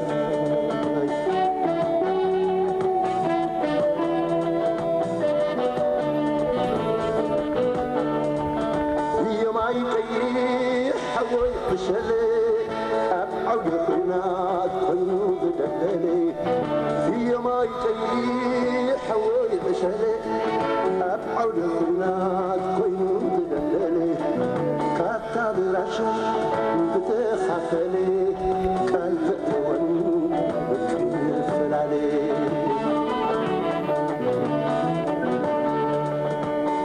የማይ ቀይሕ ሓወይ ዕሸለ፣ ኣብ ዓውደ ኹናት ኮይኑ ዝደበለ። የማይ ቀይሕ ሓወይ ዕሸለ፣ ኣብ ዓውደ ኹናት ኮይኑ ዝደበለ። ካታ ብራሾ ዝተኻፈለ፣ ቃል ዘእተወኒ ከይንፈላለ።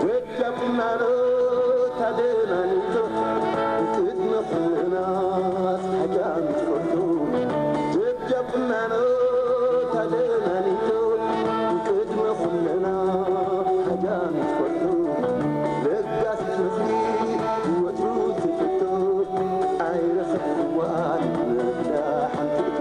ደጃ ቁናኖ ታደናኒቶ፣ ቅድሚ ኩልና ሓጃ ምትፈቱ። ደጃ ቁናኖ ታደናኒቶ፣ ቅድሚ ኩልና ሓጃ ምትፈቱ። ለጋሲት ምኽሪ ወትሩ ትፍቶ፣ ኣይረኸብክዋን መብላ ሓንቲ እቶ።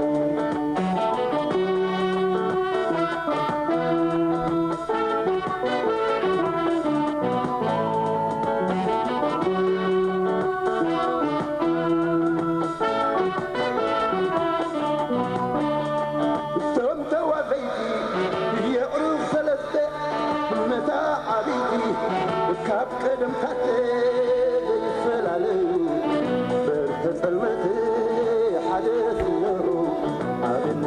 እቶም ተዋፈይቲ የዕሩኽ ሰለስተ መታዓብይቲ ካብ ቀደም ታተ ዘይፈላለዩ በርሀ ጸልመት ሓደ ስነሩ ኣበለ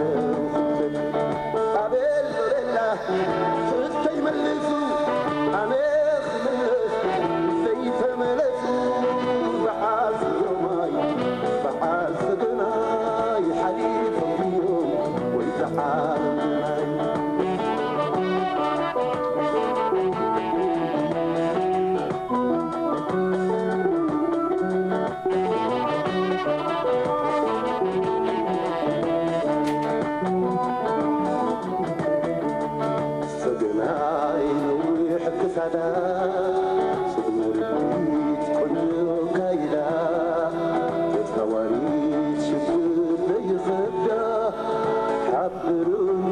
ኣቤል ሎሬላ ሕቶይ መልሱ ኣነ ክምለስ ዘይተመለሱ በዓል ስዮማይ በዓል ሰገናይ ሓሊፎም እዮም ወይ ዝዓለምናይ። ሰገናይ ነዊሕ ክሳዳ፣ ስግመ ርግቢት ቆንጆ ካይዳ፣ ተጻዋሪት ሽግር ዘይኸብዳ፣ ሓብሩኒ፣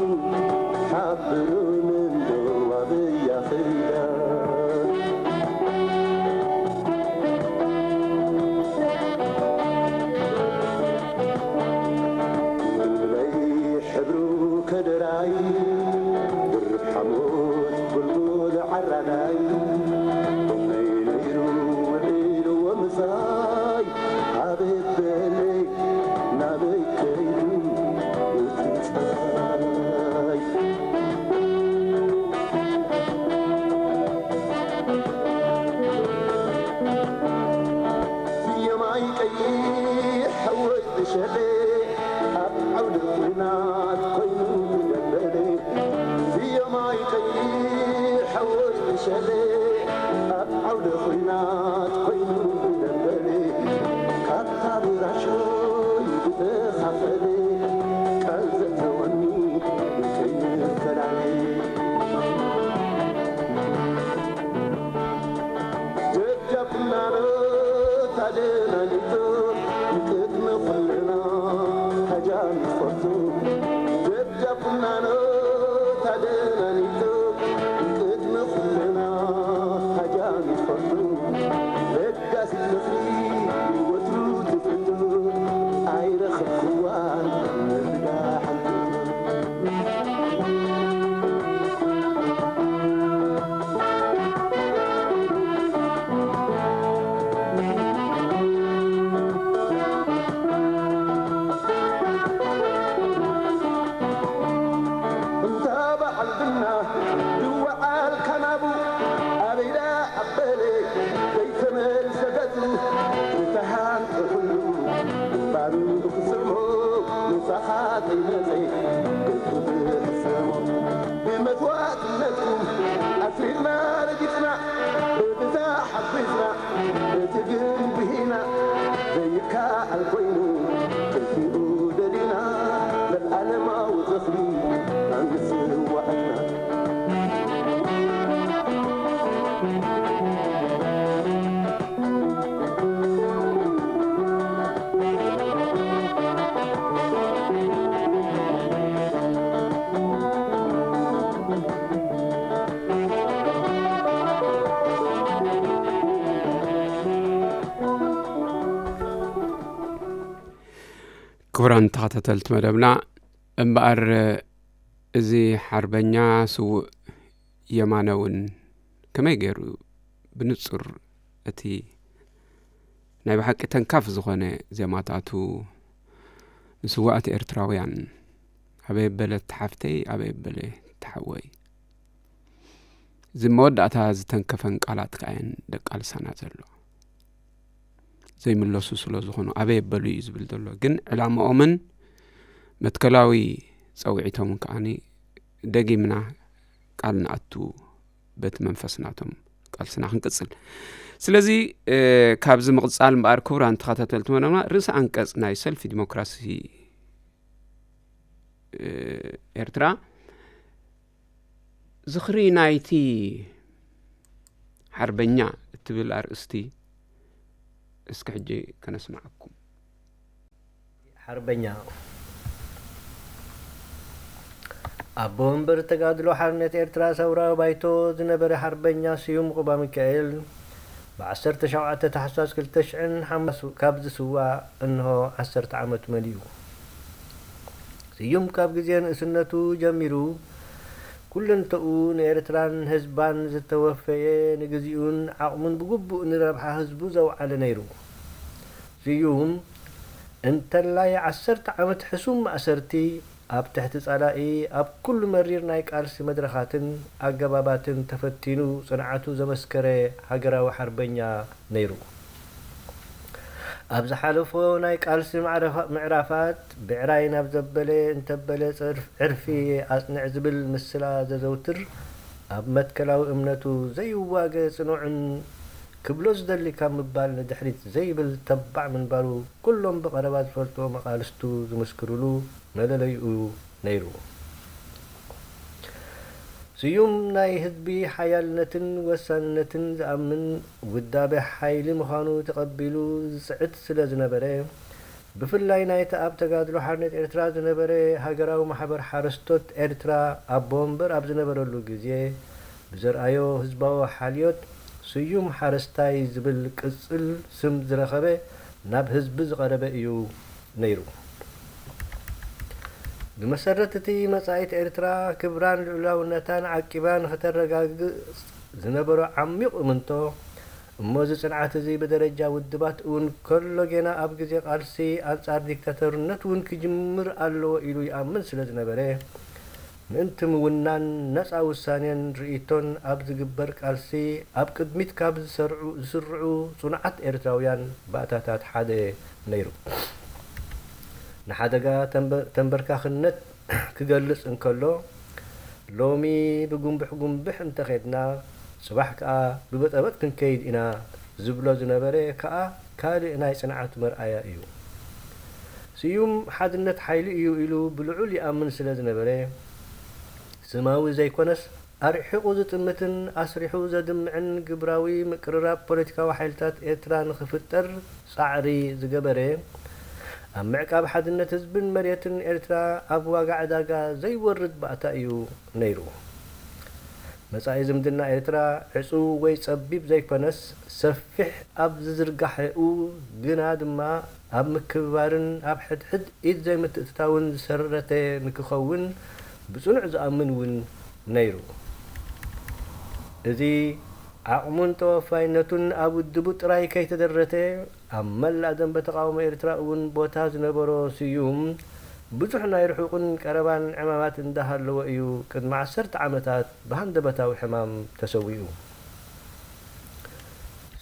ሓብሩኒ እንዶ ኣበያ ኸይዳ። ምልምለይ ሕብሩ ከደራይ፣ ድርብ ሓሞት ጎልጎል ዓራዳይ፣ ጎነይ ነይሩ ውዒሉ ወምሳይ፣ ኣቤት በለይ ናበይ ከይዱ እቲ ጸሓይ። የማይ ቀይሕ ሓወይ ዕሸለ፣ ኣብ ዓውደ ኹናት ኮይኑ ዝደበለ። የማይ ቀይሕ ሓወይ ዕሸለ፣ ኣብ ዓውደ ኹናት ኮይኑ ዝደበለ። ካብታ ብራሾይ ዝተኻፈለ፣ ቃል ዘእተወኒ ከይንፈላለ። ደጃ ቁናኖ ታደናኒቶ፣ ቅድሚ ኩልና ሓጃ ንፈቱ። ደጃ ቁናኖ ታደናኒቶ፣ ቅድሚ ኩልና ሓጃ ንፈቱ። ለጋሲት ምኽሪ ወትሩ ትፍቱ፣ ኣይረኸብክዋን መብዳ ሓንቲ። በዓል ዝና ዝወዓል ካናቡ ኣበይዳ ኣበለ ዘይተመልሰ ገጹ ዝተሃንጸ ኩሉ ግንባሩ ክስሞ ምሳኻ ዘይመጸ ገጹ ክስሞ ብመስዋእትነትኩም ኣስሪርና ረጊጽና ብብዛ ሓጒስና እቲ ግን ብሂና ዘይከኣል ኮይኑ ጥፊኡ ደሊና ዘላለማዊ ዝኽሪ ኣንስዋዕትና። ክቡራን ተኸታተልቲ መደብና፣ እምበኣር እዚ ሓርበኛ ስዉእ የማነ እውን ከመይ ገይሩ ብንጹር እቲ ናይ ብሓቂ ተንካፍ ዝኾነ ዜማታቱ ንስዋኣት ኤርትራውያን፣ ኣበይ በለት ሓፍተይ፣ ኣበይ በለ ተሓወይ፣ እዚ መወዳእታ ዝተንከፈን ቃላት ከኣየን ደቃልሳና ዘሎ። ዘይምለሱ ስለ ዝኾኑ ኣበይ በሉ እዩ ዝብል ዘሎ። ግን ዕላማኦምን መትከላዊ ጸውዒቶምን ከኣኒ ደጊምና ቃል ንኣቱ በቲ መንፈስ ናቶም ቃልስና ክንቅጽል። ስለዚ፣ እ፣ ካብዚ ምቕጻል እምበኣር ክቡራን ተኸታተልቲ መደብና ርእሲ ኣንቀጽ ናይ ሰልፊ ዲሞክራሲ፣ እ፣ ኤርትራ ዝኽሪ ናይቲ ሓርበኛ እትብል ኣርእስቲ እስኪ ሕጂ ከነስምዓኩም። ሓርበኛ ኣቦ ወንበር ተጋድሎ ሓርነት ኤርትራ ሰውራዊ ባይቶ ዝነበረ ሓርበኛ ስዩም ቁባሚካኤል ብ ዓሰርተ ሸውዓተ ታሕሳስ ክልተ ሽሕን ሓሙሽተን ካብ ዝስዋእ እንሆ ዓሰርተ ዓመት መሊኡ። ስዩም ካብ ግዜ ንእስነቱ ጀሚሩ ኩለንተኡ ንኤርትራን ህዝባን ዝተወፈየ፣ ንግዚኡን ዓቕሙን ብግቡእ ንረብሓ ህዝቡ ዘውዓለ ነይሩ። ስዩም እንተላይ ዓሰርተ ዓመት ሕሱም ማእሰርቲ ኣብ ትሕቲ ጸላኢ ኣብ ኩሉ መሪር ናይ ቃልሲ መድረኻትን ኣገባባትን ተፈቲኑ ጽንዓቱ ዘመስከረ ሃገራዊ ሓርበኛ ነይሩ። ኣብ ዝሓለፎ ናይ ቃልሲ ማዕረፋ-፣ ምዕራፋት ብዕራይ ናብ ዘበለ እንተበለ ጽርፍ-፣ ዕርፊ ኣጽንዕ ዝብል ምስላ ዘዘውትር፣ ኣብ መትከላዊ እምነቱ ዘይዋገ ጽኑዕን ክብሎ ዝደሊ ካብ ምባል ንድሕሪት ዘይብል ተባዕ ምንባሩ ኩሎም ብቐረባ ዝፈልጥዎ መቓልስቱ ዝምስክሩሉ መለለይኡ ነይሩ። ስዩም ናይ ህዝቢ ሓያልነትን ወሳንነትን ዝኣምን ውዳበ ሓይሊ ምዃኑ ተቐቢሉ ዝጽዕት ስለ ዝነበረ፣ ብፍላይ ናይቲ ኣብ ተጋድሎ ሓርነት ኤርትራ ዝነበረ ሃገራዊ ማሕበር ሓረስቶት ኤርትራ ኣቦ ወንበር ኣብ ዝነበረሉ ግዜ ብዘርኣዮ ህዝባዊ ሓልዮት ስዩም ሓረስታይ ዝብል ቅጽል ስም ዝረኸበ ናብ ህዝቢ ዝቐረበ እዩ ነይሩ። ብመሰረት እቲ መጻኢት ኤርትራ ክብራን ልዑላውነታን ዓቂባ ንኽተረጋግጽ ዝነበሮ ዓሚቕ እምንቶ፣ እሞ እዚ ጽንዓት እዚ ብደረጃ ውድባት እውን ከሎ ጌና ኣብ ግዜ ቃልሲ ኣንጻር ዲክታቶርነት እውን ክጅምር ኣለዎ ኢሉ ይኣምን ስለ ዝነበረ፣ ምእንቲ ምውናን ነጻ ውሳኔን ርእይቶን ኣብ ዝግበር ቃልሲ ኣብ ቅድሚት ካብ ዝሰርዑ-፣ ዝስርዑ ጽኑዓት ኤርትራውያን ባእታታት ሓደ ነይሩ። ንሓደጋ ተንበ-፣ ተንበርካኽነት ክገልጽ እንከሎ፣ ሎሚ ብጉንብሕ ጉንብሕ እንተኸድና፣ ጽባሕ ከኣ ብበጠበጥ ክንከይድ ኢና ዝብሎ ዝነበረ ከኣ ካልእ ናይ ጽንዓቱ መርኣያ እዩ። ስዩም ሓድነት ሓይሊ እዩ ኢሉ ብልዑል ይኣምን ስለ ዝነበረ፣ ስማዊ ዘይኮነስ ኣርሒቑ ዝጥምትን ኣስሪሑ ዘድምዕን ግብራዊ ምቅርራብ ፖለቲካዊ ሓይልታት ኤርትራ ንኽፍጠር ጻዕሪ ዝገበረ፣ ኣብ ምዕቃብ ሓድነት ህዝብን መሬትን ኤርትራ ኣብ ዋጋ ዕዳጋ ዘይወርድ ባእታ እዩ ነይሩ። መጻኢ ዝምድና ኤርትራ ዕጹው ወይ ጸቢብ ዘይኮነስ፣ ሰፊሕ ኣብ ዝዝርጋሐኡ፣ ግና ድማ ኣብ ምክብባርን ኣብ ሕድሕድ ኢድ ዘይምትእትታውን ዝሰረተ ንክኸውን ብጽኑዕ ዝኣምን እውን ነይሩ። እዚ ዓቕሙን ተወፋይነቱን ኣብ ውድቡ ጥራይ ከይተደረተ፣ ኣብ መላእ ደንበ ተቓውሞ ኤርትራ እውን ቦታ ዝነበሮ ስዩም፣ ብዙሕ ናይ ርሑቕን ቀረባን ዕማማት እንዳሃለወ እዩ ቅድሚ ዓሰርተ ዓመታት ብሃንደበታዊ ሕማም ተሰዊኡ።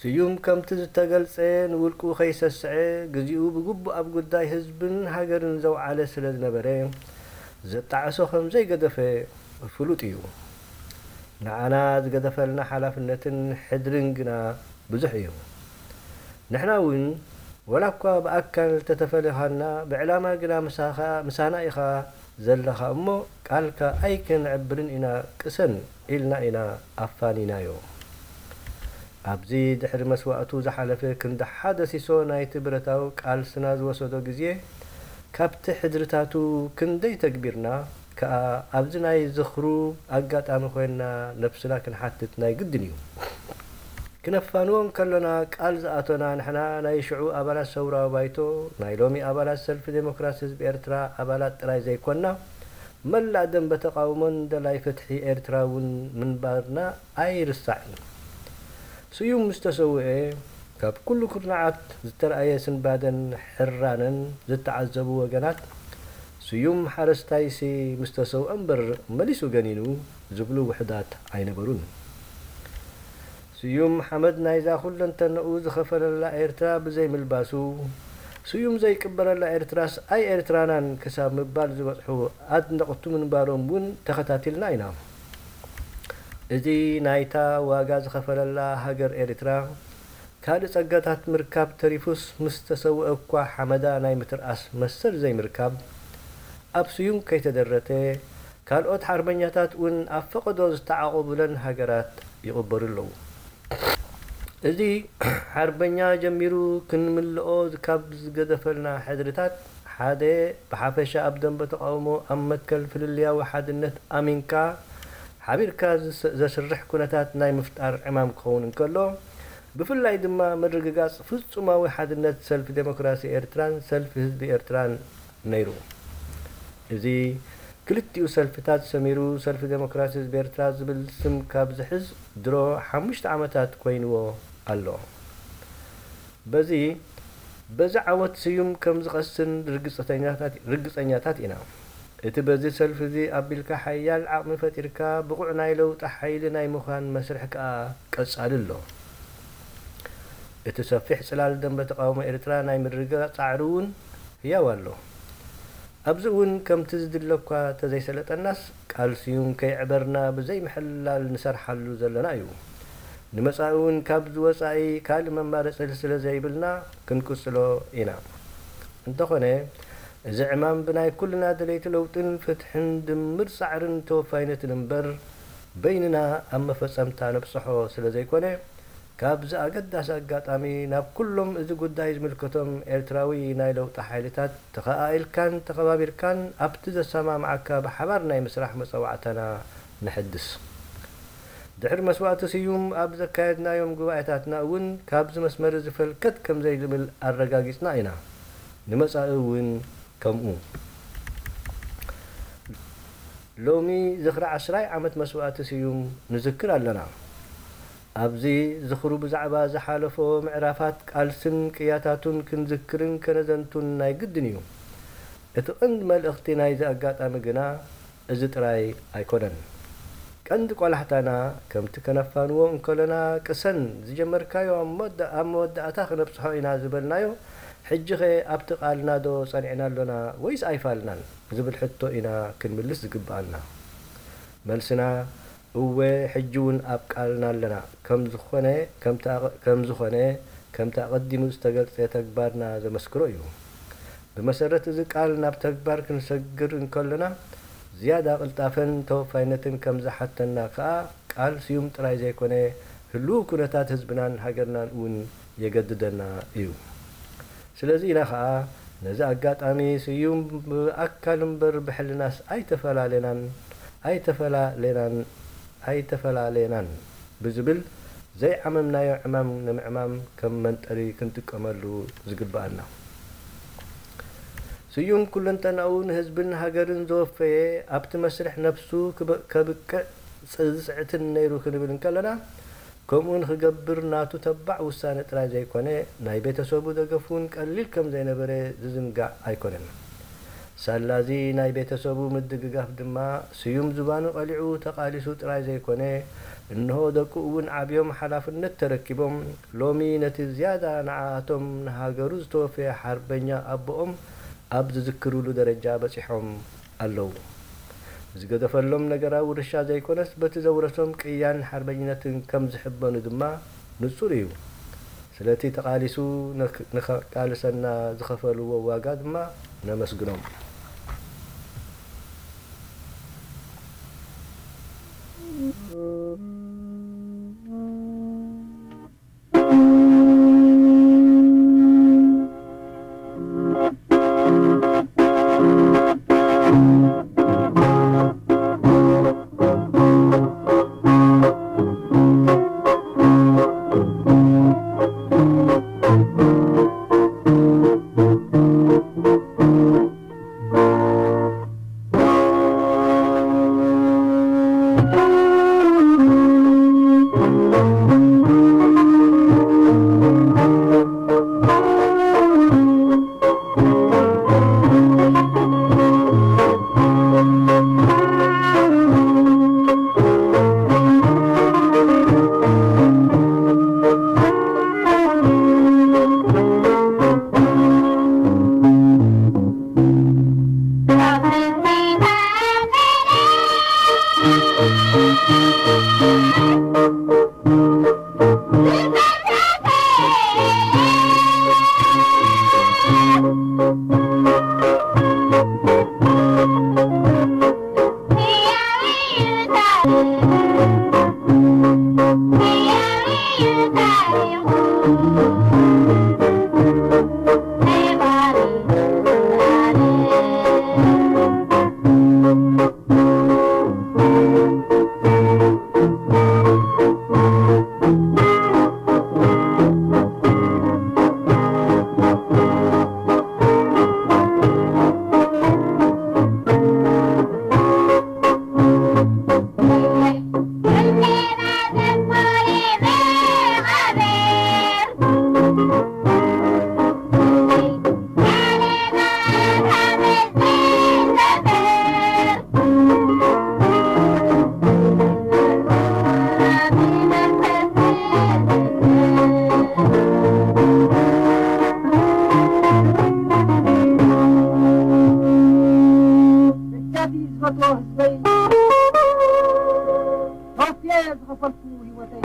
ስዩም ከምቲ ዝተገልጸ ንውልቁ ከይሰስዐ፣ ግዜኡ ብግቡእ ኣብ ጉዳይ ህዝብን ሃገርን ዘውዓለ ስለ ዝነበረ፣ ዘጣዕሶ ከም ዘይገደፈ ፍሉጥ እዩ። ንዓና ዝገደፈልና ሓላፍነትን ሕድርን ግና ብዙሕ እዩ። ንሕና እውን፣ ወላ እኳ ብኣካል ተተፈለኻና፣ ብዕላማ ግና ምሳኻ፣ ምሳና ኢኻ ዘለኻ እሞ፣ ቃልካ ኣይከነዕብርን ኢና፣ ቅሰን ኢልና ኢና ኣፋኒናዮ። ኣብዚ ድሕሪ መስዋእቱ ዝሓለፈ ክንዲ ሓደ ሲሶ ናይቲ ብረታዊ ቃልስና ዝወሰዶ ግዜ፣ ካብቲ ሕድርታቱ ክንደይ ተግቢርና ከኣ ኣብዚ ናይ ዝኽሩ ኣጋጣሚ ኮይንና ነብስና ክንሓትት ናይ ግድን እዩ። ክነፋንዎ እንከሎና ቃል ዝኣቶና ንሕና ናይ ሽዑ ኣባላት ሰውራዊ ባይቶ፣ ናይ ሎሚ ኣባላት ሰልፊ ዴሞክራሲ ህዝቢ ኤርትራ ኣባላት ጥራይ ዘይኮንና፣ መላእ ደንበ ተቓውሞን ደላይ ፍትሒ ኤርትራ እውን ምንባርና ኣይርሳዕን። ስዩም ምስ ተሰውኤ፣ ካብ ኩሉ ኩርናዓት ዝተራእየ ስንባደን ሕራነን ዝተዓዘቡ ወገናት፣ ስዩም ሓረስታይሲ ምስ ተሰውአ እምበር መሊሱ ገኒኑ ዝብሉ ውሑዳት ኣይነበሩን። ስዩም ሓመድ ናይዛ ኩለንተንኡ ዝኸፈለላ ኤርትራ ብዘይምልባሱ፣ ስዩም ዘይቅበለላ ኤርትራስ ኣይ ኤርትራናን ክሳብ ምባል ዝበጽሑ ኣድነቕቱ ምንባሮም እውን ተኸታቲልና ኢና። እዚ ናይታ ዋጋ ዝኸፈለላ ሃገር ኤርትራ፣ ካልእ ጸጋታት ምርካብ ተሪፉስ፣ ምስ ተሰውአ እኳ ሓመዳ ናይ ምትርኣስ መሰል ዘይምርካብ፣ ኣብ ስዩም ከይተደረተ፣ ካልኦት ሓርበኛታት እውን ኣብ ፈቐዶ ዝተዓቖቡለን ሃገራት ይቕበሩ ኣለዉ። እዚ ሓርበኛ ጀሚሩ ክንምልኦ ካብ ዝገደፈልና ሕድርታት ሓደ፣ ብሓፈሻ ኣብ ደንበ ተቓውሞ ኣብ መትከል ፍልልያዊ ሓድነት ኣሚንካ ሓቢርካ ዝስ-፣ ዘስርሕ ኩነታት ናይ ምፍጣር ዕማም ክኸውን እንከሎ፣ ብፍላይ ድማ ምርግጋጽ ፍጹማዊ ሓድነት ሰልፊ ዴሞክራሲ ኤርትራን ሰልፊ ህዝቢ ኤርትራን ነይሩ። እዚ ክልቲኡ ሰልፍታት ሰሚሩ ሰልፊ ዴሞክራሲ ህዝቢ ኤርትራ ዝብል ስም ካብ ዝሕዝ ድሮ ሓሙሽተ ዓመታት ኮይንዎ ኣሎ። በዚ፣ በዚ ዓወት ስዩም ከም ዝቐስን ርግጸተኛታት፣ ርግጸኛታት ኢና። እቲ በዚ ሰልፊ እዚ ኣቢልካ ሓያል ዓቕሚ ፈጢርካ ብቑዕ ናይ ለውጢ ሓይሊ ናይ ምዃን መስርሕ ከኣ ቀጻሊ ኣሎ። እቲ ሰፊሕ ጽላል ደንበ ተቓውሞ ኤርትራ ናይ ምርግጋጽ ጻዕሪ እውን ህያው ኣሎ። ኣብዚ እውን ከምቲ ዝድለ እኳ ተዘይሰለጠናስ፣ ቃል ስዩም ከየዕበርና ብዘይ ምሕላል ንሰርሓሉ ዘለና እዩ። ንመጻኢ እውን ካብዚ ወጻኢ ካልእ መማረጺ ስለ ዘይብልና ክንቅጽሎ ኢና። እንተኾነ፣ እዚ ዕማም ብናይ ኩልና ደለይቲ ለውጥን ፍትሕን ድምር ጻዕርን ተወፋይነትን እምበር፣ በይንና ኣብ መፈጸምታ ነብጽሖ ስለ ዘይኮነ፣ ካብዚ ኣገዳሲ ኣጋጣሚ ናብ ኩሎም እዚ ጉዳይ ዝምልከቶም ኤርትራዊ ናይ ለውጢ ሓይልታት ተኸኣኢልካን ተኸባቢርካን ኣብቲ ዘሰማምዓካ ብሓባር ናይ ምስራሕ መጸዋዕታና ነሐድስ። ድሕሪ መስዋእቲ ስዩም ኣብ ዘካየድናዮም ጉባኤታትና እውን ካብዚ መስመር እዚ ፈልከት ከም ዘይንብል ኣረጋጊጽና ኢና። ንመጻኢ እውን ከምኡ። ሎሚ ዝኽሪ ዓስራይ ዓመት መስዋእቲ ስዩም ንዝክር ኣለና። ኣብዚ ዝኽሩ ብዛዕባ ዝሓለፎ ምዕራፋት ቃልስን ቅያታቱን ክንዝክርን ከነዘንቱን ናይ ግድን እዩ። እቲ ቀንዲ መልእኽቲ ናይዚ ኣጋጣሚ ግና እዚ ጥራይ ኣይኮነን። ቀንዲ ቆላሕታና፣ ከምቲ ከነፋንዎ እንከለና ቅሰን ዝጀመርካዮ ኣብ መወዳ-፣ ኣብ መወዳእታ ክነብጽሖ ኢና ዝበልናዮ፣ ሕጂኸ ኣብቲ ቃልና ዶ ጸኒዕና ኣሎና ወይስ ኣይፋልናን ዝብል ሕቶ ኢና ክንምልስ ዝግብኣና። መልስና፣ እወ፣ ሕጂ እውን ኣብ ቃልና ኣለና። ከም ዝኾነ፣ ከምቲ ኣቐ-፣ ከም ዝኾነ፣ ከምቲ ኣቐዲሙ ዝተገልጸ ተግባርና ዘመስክሮ እዩ። ብመሰረት እዚ ቃል ናብ ተግባር ክንሰግር እንከሎና፣ ዝያዳ ቅልጣፈን ተወፋይነትን ከም ዝሓተና ከኣ፣ ቃል ስዩም ጥራይ ዘይኮነ፣ ህሉው ኩነታት ህዝብናን ሃገርናን እውን የገድደና እዩ። ስለዚ ኢና ኸኣ፣ ነዚ ኣጋጣሚ ስዩም ብኣካል እምበር ብሕልናስ ኣይተፈላለናን፣ ኣይተፈላለናን፣ ኣይተፈላለናን ብዝብል ዘይዓመምናዮ ዕማም ንምዕማም ከም መንጠሪ ክንጥቀመሉ ዝግብኣና። ስዩም ኩለንተናኡ ንህዝብን ሃገርን ዘወፈየ፣ ኣብቲ መስርሕ ነብሱ ክበ-፣ ከብቅዕ ዝጽዕትን ነይሩ ክንብል እንከለና፣ ከምኡ ንኽገብር ናቱ ተባዕ ውሳነ ጥራይ ዘይኮነ፣ ናይ ቤተሰቡ ደገፍ እውን ቀሊል ከም ዘይነበረ ዝዝንጋዕ ኣይኮነን። ሳላዚ ናይ ቤተሰቡ ምድግጋፍ ድማ፣ ስዩም ዝባኑ ቀሊዑ ተቓሊሱ ጥራይ ዘይኮነ፣ እንሆ ደቁ እውን ዓብዮም ሓላፍነት ተረኪቦም፣ ሎሚ ነቲ ዝያዳ ንዓኣቶም ንሃገሩ ዝተወፈየ ሓርበኛ ኣቦኦም ኣብ ዝዝክሩሉ ደረጃ በጺሖም ኣለዉ። ዝገደፈሎም ነገራዊ ውርሻ ዘይኮነስ፣ በቲ ዘውረሶም ቅያን ሓርበኝነትን ከም ዝሕበኑ ድማ ንጹር እዩ። ስለቲ ተቓሊሱ ንክ-፣ ንኸቃልሰና ዝኸፈልዎ ዋጋ ድማ ነመስግኖም። ደጃፊ ዝፈትዎ ህዝበይ፣ ከፍየ ዝኸፈልኩ ህይወተይ።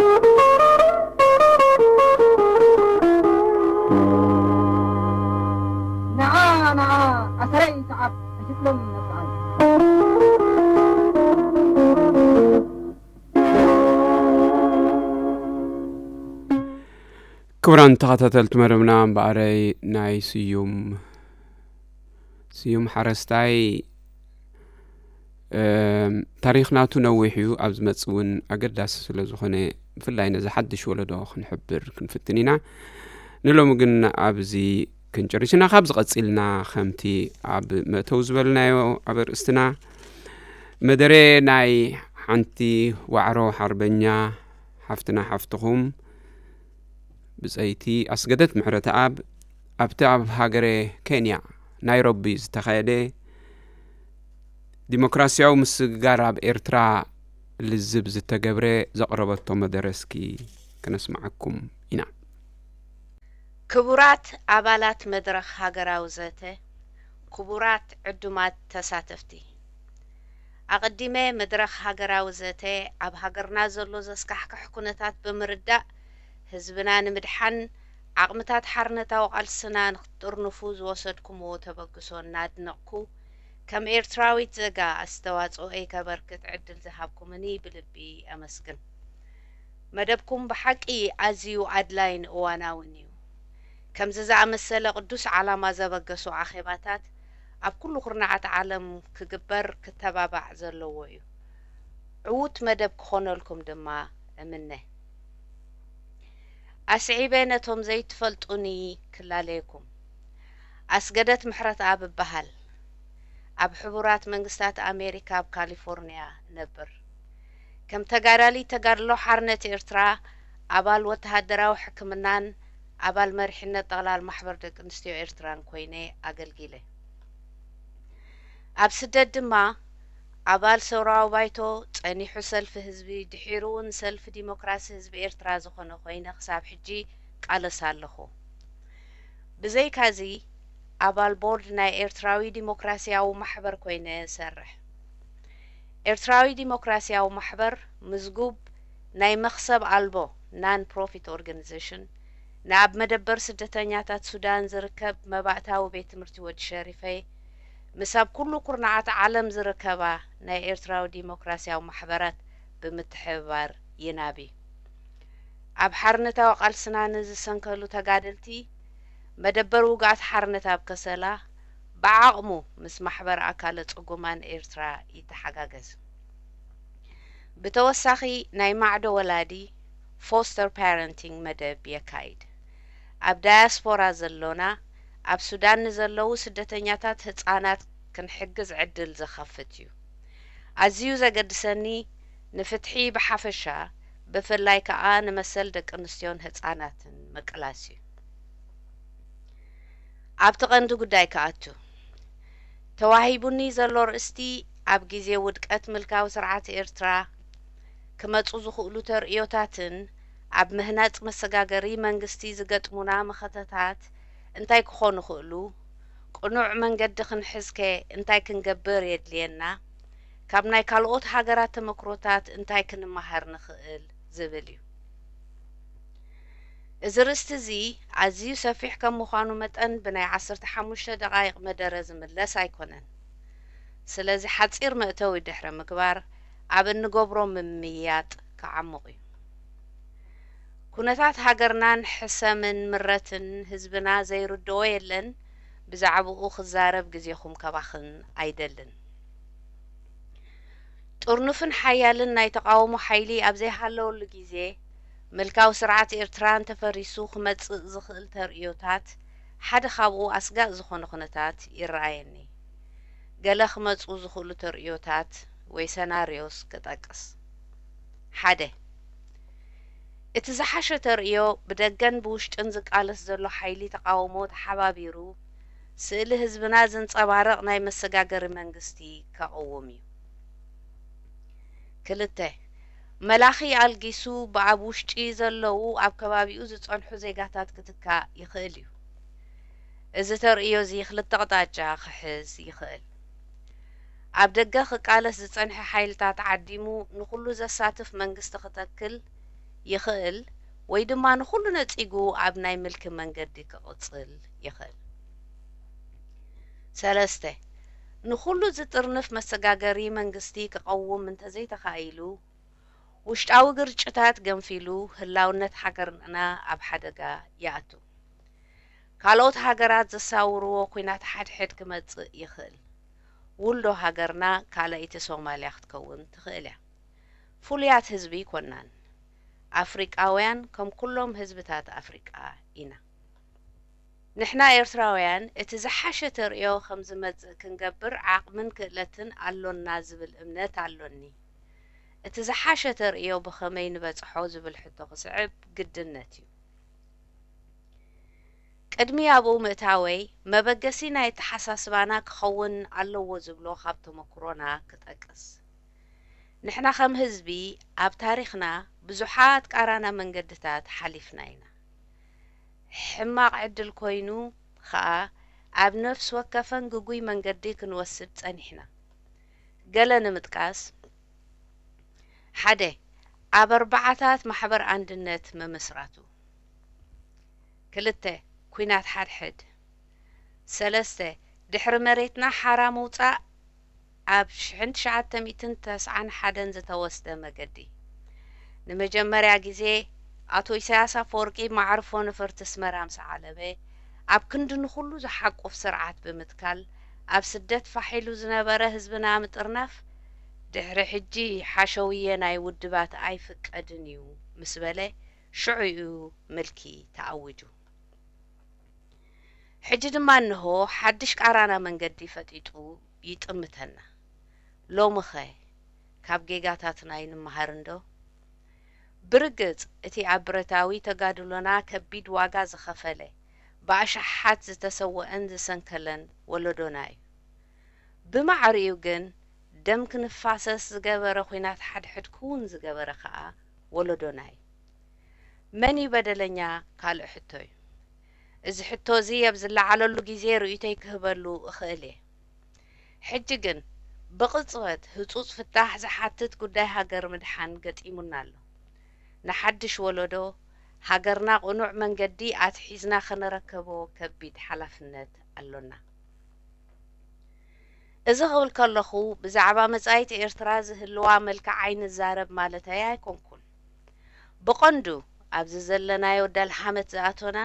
ንዓ፣ ንዓ፣ ኣሰረይ ሰዓብ፣ ኣይትጥለም መብጽዓይ። ክቡራን ተኸታተልቲ መደብና፣ እምበኣረይ ናይ ስዩም፣ ስዩም ሓረስታይ፣ እም፣ ታሪኽ ናቱ ነዊሕ እዩ። ኣብ ዝመጽእ እውን ኣገዳሲ ስለ ዝኾነ፣ ብፍላይ ነዚ ሓድሽ ወለዶ ክንሕብር ክንፍትን ኢና። ንሎሚ ግን ኣብዚ ክንጨርስ ኢና። ካብ ዝቐጺልና፣ ከምቲ ኣብ መእተዊ ዝበልናዮ ኣብ ኣርእስትና፣ መደረ ናይ ሓንቲ ዋዕሮ ሓርበኛ ሓፍትና ሓፍትኹም ብጸይቲ ኣስገደት ምሕረተኣብ ኣብቲ ኣብ ሃገረ ኬንያ ናይሮቢ ዝተኻየደ ዲሞክራስያዊ ምስግጋር ኣብ ኤርትራ ልዝብ ዝተገብረ ዘቕረበቶ መደረ እስኪ ከነስምዓኩም ኢና። ክቡራት ኣባላት መድረኽ ሃገራዊ ዘተ፣ ክቡራት ዕዱማት ተሳተፍቲ፣ ኣቐዲመ መድረኽ ሃገራዊ ዘተ ኣብ ሃገርና ዘሎ ዘስካሕክሕ ኩነታት ብምርዳእ፣ ህዝብና ንምድሓን ዓቕምታት ሓርነታዊ ቃልስና ንክትጥርንፉ ዝወሰድኩምዎ ተበግሶ እናድነቕኩ፣ ከም ኤርትራዊት ዘጋ ኣስተዋጽኦይ ከበርክት ዕድል ዝሃብኩምኒ ብልቢ ኣመስግን። መደብኩም ብሓቂ ኣዝዩ ኣድላይን እዋናውን እዩ። ከምዚ ዝኣመሰለ ቅዱስ ዓላማ ዘበገሱ ኣኼባታት ኣብ ኩሉ ኩርናዓት ዓለም ክግበር ክተባባዕ ዘለዎ እዩ። ዕዉት መደብ ክኾነልኩም ድማ እምነ። ኣስዒበ ነቶም ዘይትፈልጡኒ ክላለየኩም። ኣስገደት ምሕረተኣብ እበሃል። ኣብ ሕቡራት መንግስታት ኣሜሪካ ኣብ ካሊፎርንያ እነብር። ከም ተጋዳሊት ተጋድሎ ሓርነት ኤርትራ፣ ኣባል ወተሃደራዊ ሕክምናን ኣባል መሪሕነት ጠቕላል ማሕበር ደቂ ኣንስትዮ ኤርትራን ኮይነ ኣገልጊለ። ኣብ ስደት ድማ ኣባል ሰውራዊ ባይቶ ጸኒሑ ሰልፊ ህዝቢ፣ ድሒሩ እውን ሰልፊ ዲሞክራሲ ህዝቢ ኤርትራ ዝኾነ ኮይነ ክሳብ ሕጂ ቃለስ ኣለኹ። ብዘይካዚ ኣባል ቦርድ ናይ ኤርትራዊ ዲሞክራሲያዊ ማሕበር ኮይነ እሰርሕ። ኤርትራዊ ዲሞክራሲያዊ ማሕበር ምዝጉብ ናይ መኽሰብ ኣልቦ non-profit organization፣ ንኣብ መደበር ስደተኛታት ሱዳን ዝርከብ መባእታዊ ቤት ትምህርቲ ወዲ ሸሪፈይ፣ ምስ ኣብ ኩሉ ኩርናዓት ዓለም ዝርከባ ናይ ኤርትራዊ ዲሞክራሲያዊ ማሕበራት ብምትሕብባር ይናቢ። ኣብ ሓርነታዊ ቃልስና ንዝሰንከሉ ተጋደልቲ፣ መደበር ውግኣት ሓርነት ኣብ ከሰላ ብዓቕሙ ምስ ማሕበር ኣካለ ጽጉማን ኤርትራ ይተሓጋገዝ። ብተወሳኺ ናይ ማዕዶ ወላዲ፣ foster parenting፣ መደብ የካይድ። ኣብ ዳያስፖራ ዘሎና፣ ኣብ ሱዳን ንዘለዉ ስደተኛታት ህጻናት ክንሕግዝ ዕድል ዝኸፍት እዩ። ኣዝዩ ዘገድሰኒ ንፍትሒ ብሓፈሻ፣ ብፍላይ ከኣ ንመሰል ደቂ ኣንስትዮን ህጻናትን ምቅላስ እዩ። ኣብቲ ቀንዲ ጉዳይ ክኣቱ፣ ተዋሂቡኒ ዘሎ ርእስቲ ኣብ ግዜ ውድቀት ምልካዊ ስርዓት ኤርትራ ክመጹ ዝኽእሉ ተርእዮታትን ኣብ ምህናጽ መሰጋገሪ መንግስቲ ዝገጥሙና መኸተታት እንታይ ክኾኑ ይኽእሉ? ቅኑዕ መንገዲ ክንሕዝከ እንታይ ክንገብር የድልየና? ካብ ናይ ካልኦት ሃገራት ተመክሮታት እንታይ ክንመሃር ንኽእል? ዝብል እዩ። እዚ ርእስቲ እዚ ኣዝዩ ሰፊሕ ከም ምዃኑ መጠን ብናይ ዓሰርተ ሓሙሽተ ደቓይቕ መደረ ዝምለስ ኣይኮነን። ስለዚ ሓጺር መእተዊ ድሕሪ ምግባር ኣብ እንገብሮ ምምይያጥ ክዓሙቕ እዩ። ኩነታት ሃገርናን ሕሰምን ምረትን ህዝብና ዘይርድኦ የለን፣ ብዛዕባኡ ክዛረብ ግዜኹም ከባኽን ኣይደልን። ጥርኑፍን ሓያልን ናይ ተቓውሞ ሓይሊ ኣብ ዘይሃለወሉ ግዜ፣ ምልካዊ ስርዓት ኤርትራ እንተፈሪሱ ክመጽእ ዝኽእል ተርእዮታት፣ ሓደ ካብኡ ኣስጋእ ዝኾነ ኩነታት ይረኣየኒ። ገለ ክመጹ ዝኽእሉ ተርእዮታት ወይ ሰናርዮስ ክጠቅስ። ሓደ፣ እቲ ዝሓሸ ተርእዮ ብደገን ብውሽጥን ዝቃለስ ዘሎ ሓይሊ ተቓውሞ ተሓባቢሩ ስእሊ ህዝብና ዘንጸባርቕ ናይ መሰጋገሪ መንግስቲ ከቕውም እዩ። ክልተ፣ መላኺ ኣልጊሱ ብኣብ ውሽጢ ዘለዉ ኣብ ከባቢኡ ዝጸንሑ ዜጋታት ክትካእ ይኽእል እዩ። እዚ ተርእዮ እዚ ክልተ ኣቕጣጫ ክሕዝ ይኽእል። ኣብ ደገ ክቃለስ ዝጸንሐ ሓይልታት ዓዲሙ ንኹሉ ዘሳትፍ መንግስቲ ክተክል ይኽእል፣ ወይ ድማ ንኹሉ ነጺጉ ኣብ ናይ ምልኪ መንገዲ ክቕጽል ይኽእል። ሰለስተ፣ ንኹሉ ዝጥርንፍ መሰጋገሪ መንግስቲ ክቐውም እንተዘይተኻኢሉ፣ ውሽጣዊ ግርጭታት ገንፊሉ ህላውነት ሃገርና ኣብ ሓደጋ ይኣቱ። ካልኦት ሃገራት ዘሳውርዎ ኲናት ሓድሕድ ክመጽእ ይኽእል። ውልዶ ሃገርና ካልኣይቲ ሶማልያ ክትከውን ትኽእል እያ። ፍሉያት ህዝቢ ኣይኮናን። ኣፍሪቃውያን ከም ኩሎም ህዝብታት ኣፍሪቃ ኢና። ንሕና ኤርትራውያን እቲ ዝሓሸ ተርእዮ ከም ዝመጽእ ክንገብር ዓቕምን ክእለትን ኣሎና ዝብል እምነት ኣሎኒ። እቲ ዝሓሸ ተርእዮ ብኸመይ ንበጽሖ ዝብል ሕቶ ክስዕብ ግድነት እዩ። ቅድሚ ኣብኡ ምእታወይ፣ መበገሲ ናይ ኣተሓሳስባና ክኸውን ኣለዎ ዝብሎ ካብ ተመክሮና ክጠቅስ። ንሕና ከም ህዝቢ ኣብ ታሪኽና ብዙሓት ቃራና መንገድታት ሓሊፍና ኢና። ሕማቕ ዕድል ኮይኑ ኸኣ ኣብ ነፍሲ ወከፈን ግጉይ መንገዲ ክንወስድ ጸኒሕና። ገለ ንምጥቃስ፣ ሓደ፣ ኣብ ኣርባዓታት ማሕበር ኣንድነት ምምስራቱ። ክልተ፣ ኲናት ሓድሕድ። ሰለስተ፣ ድሕሪ መሬትና ሓራ ምውጻእ ኣብ ሽሕን ትሽዓተ ሚእትን ተስዓን ሓደን ዝተወስደ መገዲ። ንመጀመርያ ግዜ ኣቶ ኢሳያስ ኣፈወርቂ መዓርፎ ነፈርቲ ኣስመራ ምስ ዓለበ፣ ኣብ ክንዲ ንኹሉ ዝሓቁፍ ስርዓት ብምትካል፣ ኣብ ስደት ፋሕ ኢሉ ዝነበረ ህዝብና ምጥርናፍ፣ ድሕሪ ሕጂ ሓሸውየ ናይ ውድባት ኣይፍቀድን እዩ ምስ በለ፣ ሽዑ እዩ ምልኪ ተኣዊጁ። ሕጂ ድማ እንሆ ሓድሽ ቃራና መንገዲ ፈጢጡ ይጥምተና። ሎምኸ ካብ ጌጋታትና ኣይንመሃር እንዶ? ብርግጽ እቲ ኣብ ብረታዊ ተጋድሎና ከቢድ ዋጋ ዝኸፈለ፣ ብኣሽሓት ዝተሰወአን ዝሰንከለን ወለዶና እዩ። ብማዕሪኡ ግን ደም ክንፋሰስ ዝገበረ ኹናት ሓድሕድ ክውን ዝገበረ ኸኣ ወለዶና እዩ። መን እዩ በደለኛ ካልእ ሕቶ እዩ። እዚ ሕቶ እዚ ኣብ ዝለዓለሉ ግዜ ርእይቶይ ክህበሉ እኽእል እየ። ሕጂ ግን ብቕጽበት ህጹጽ ፍታሕ ዝሓትት ጉዳይ ሃገር ምድሓን ገጢሙና ኣሎ። ንሓድሽ ወለዶ ሃገርና ቅኑዕ መንገዲ ኣትሒዝና ከነረከቦ ከቢድ ሓላፍነት ኣሎና። እዚ ክብል ከለኹ ብዛዕባ መጻኢት ኤርትራ ዝህልዋ መልክዕ ኣይንዛረብ ማለተይ ኣይኮንኩን። ብቐንዱ ኣብዚ ዘለናዮ ደልሃመት ዝኣቶና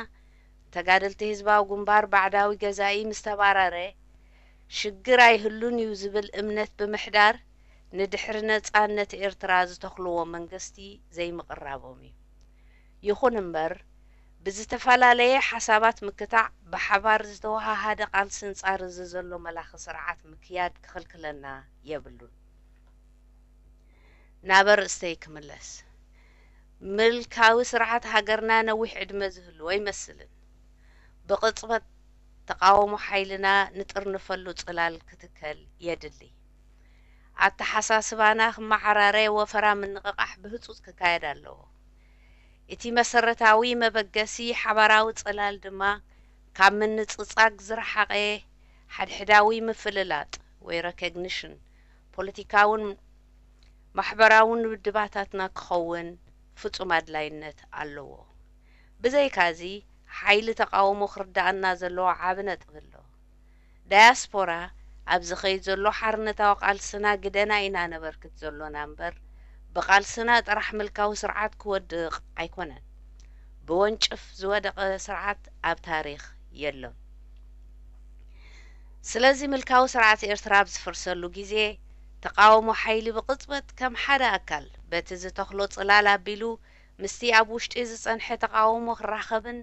ተጋደልቲ ህዝባዊ ግንባር ባዕዳዊ ገዛኢ ምስ ተባረረ ሽግር ኣይህሉን እዩ ዝብል እምነት ብምሕዳር ንድሕሪ ነጻነት ኤርትራ ዝተኽልዎ መንግስቲ ዘይምቕራቦም እዩ። ይኹን እምበር ብዝተፈላለየ ሓሳባት ምክታዕ ብሓባር ዝተወሃሃደ ቃልሲ እንጻር እዚ ዘሎ መላኺ ስርዓት ምክያድ ክኽልክለና የብሉን። ናብ ኣርእስተይ ክምለስ። ምልካዊ ስርዓት ሃገርና ነዊሕ ዕድመ ዝህልዎ ኣይመስልን። ብቕጽበት ተቓውሞ ሓይልና ንጥርንፈሉ ጽላል ክትከል የድሊ። ኣተሓሳስባና ክመዓራረ ወፈራ ምንቕቓሕ ብህጹጽ ክካየድ ኣለዎ። እቲ መሰረታዊ መበገሲ ሓባራዊ ጽላል ድማ ካብ ምንጽጻግ ዝረሓቐ ሓድሕዳዊ ምፍልላጥ ወይ ረኮግኒሽን ፖለቲካውን ማሕበራውን ውድባታትና ክኸውን ፍጹም ኣድላይነት ኣለዎ። ብዘይካዚ ሓይሊ ተቓውሞ ክርዳኣና ዘለዎ ዓቢ ነጥቢ ኣሎ። ዳያስፖራ ኣብ ዝኸይድ ዘሎ ሓርነታዊ ቃልስና ግደና ኢና ነበርክት ዘሎና እምበር ብቃልስና ጥራሕ ምልካዊ ስርዓት ክወድቕ ኣይኮነን። ብወንጭፍ ዝወደቐ ስርዓት ኣብ ታሪኽ የሎን። ስለዚ ምልካዊ ስርዓት ኤርትራ ኣብ ዝፈርሰሉ ግዜ ተቃውሞ ሓይሊ ብቕጽበት ከም ሓደ ኣካል በቲ ዝተኽሎ ጽላል ኣቢሉ ምስቲ ኣብ ውሽጢ ዝጸንሐ ተቃውሞ ክራኸብን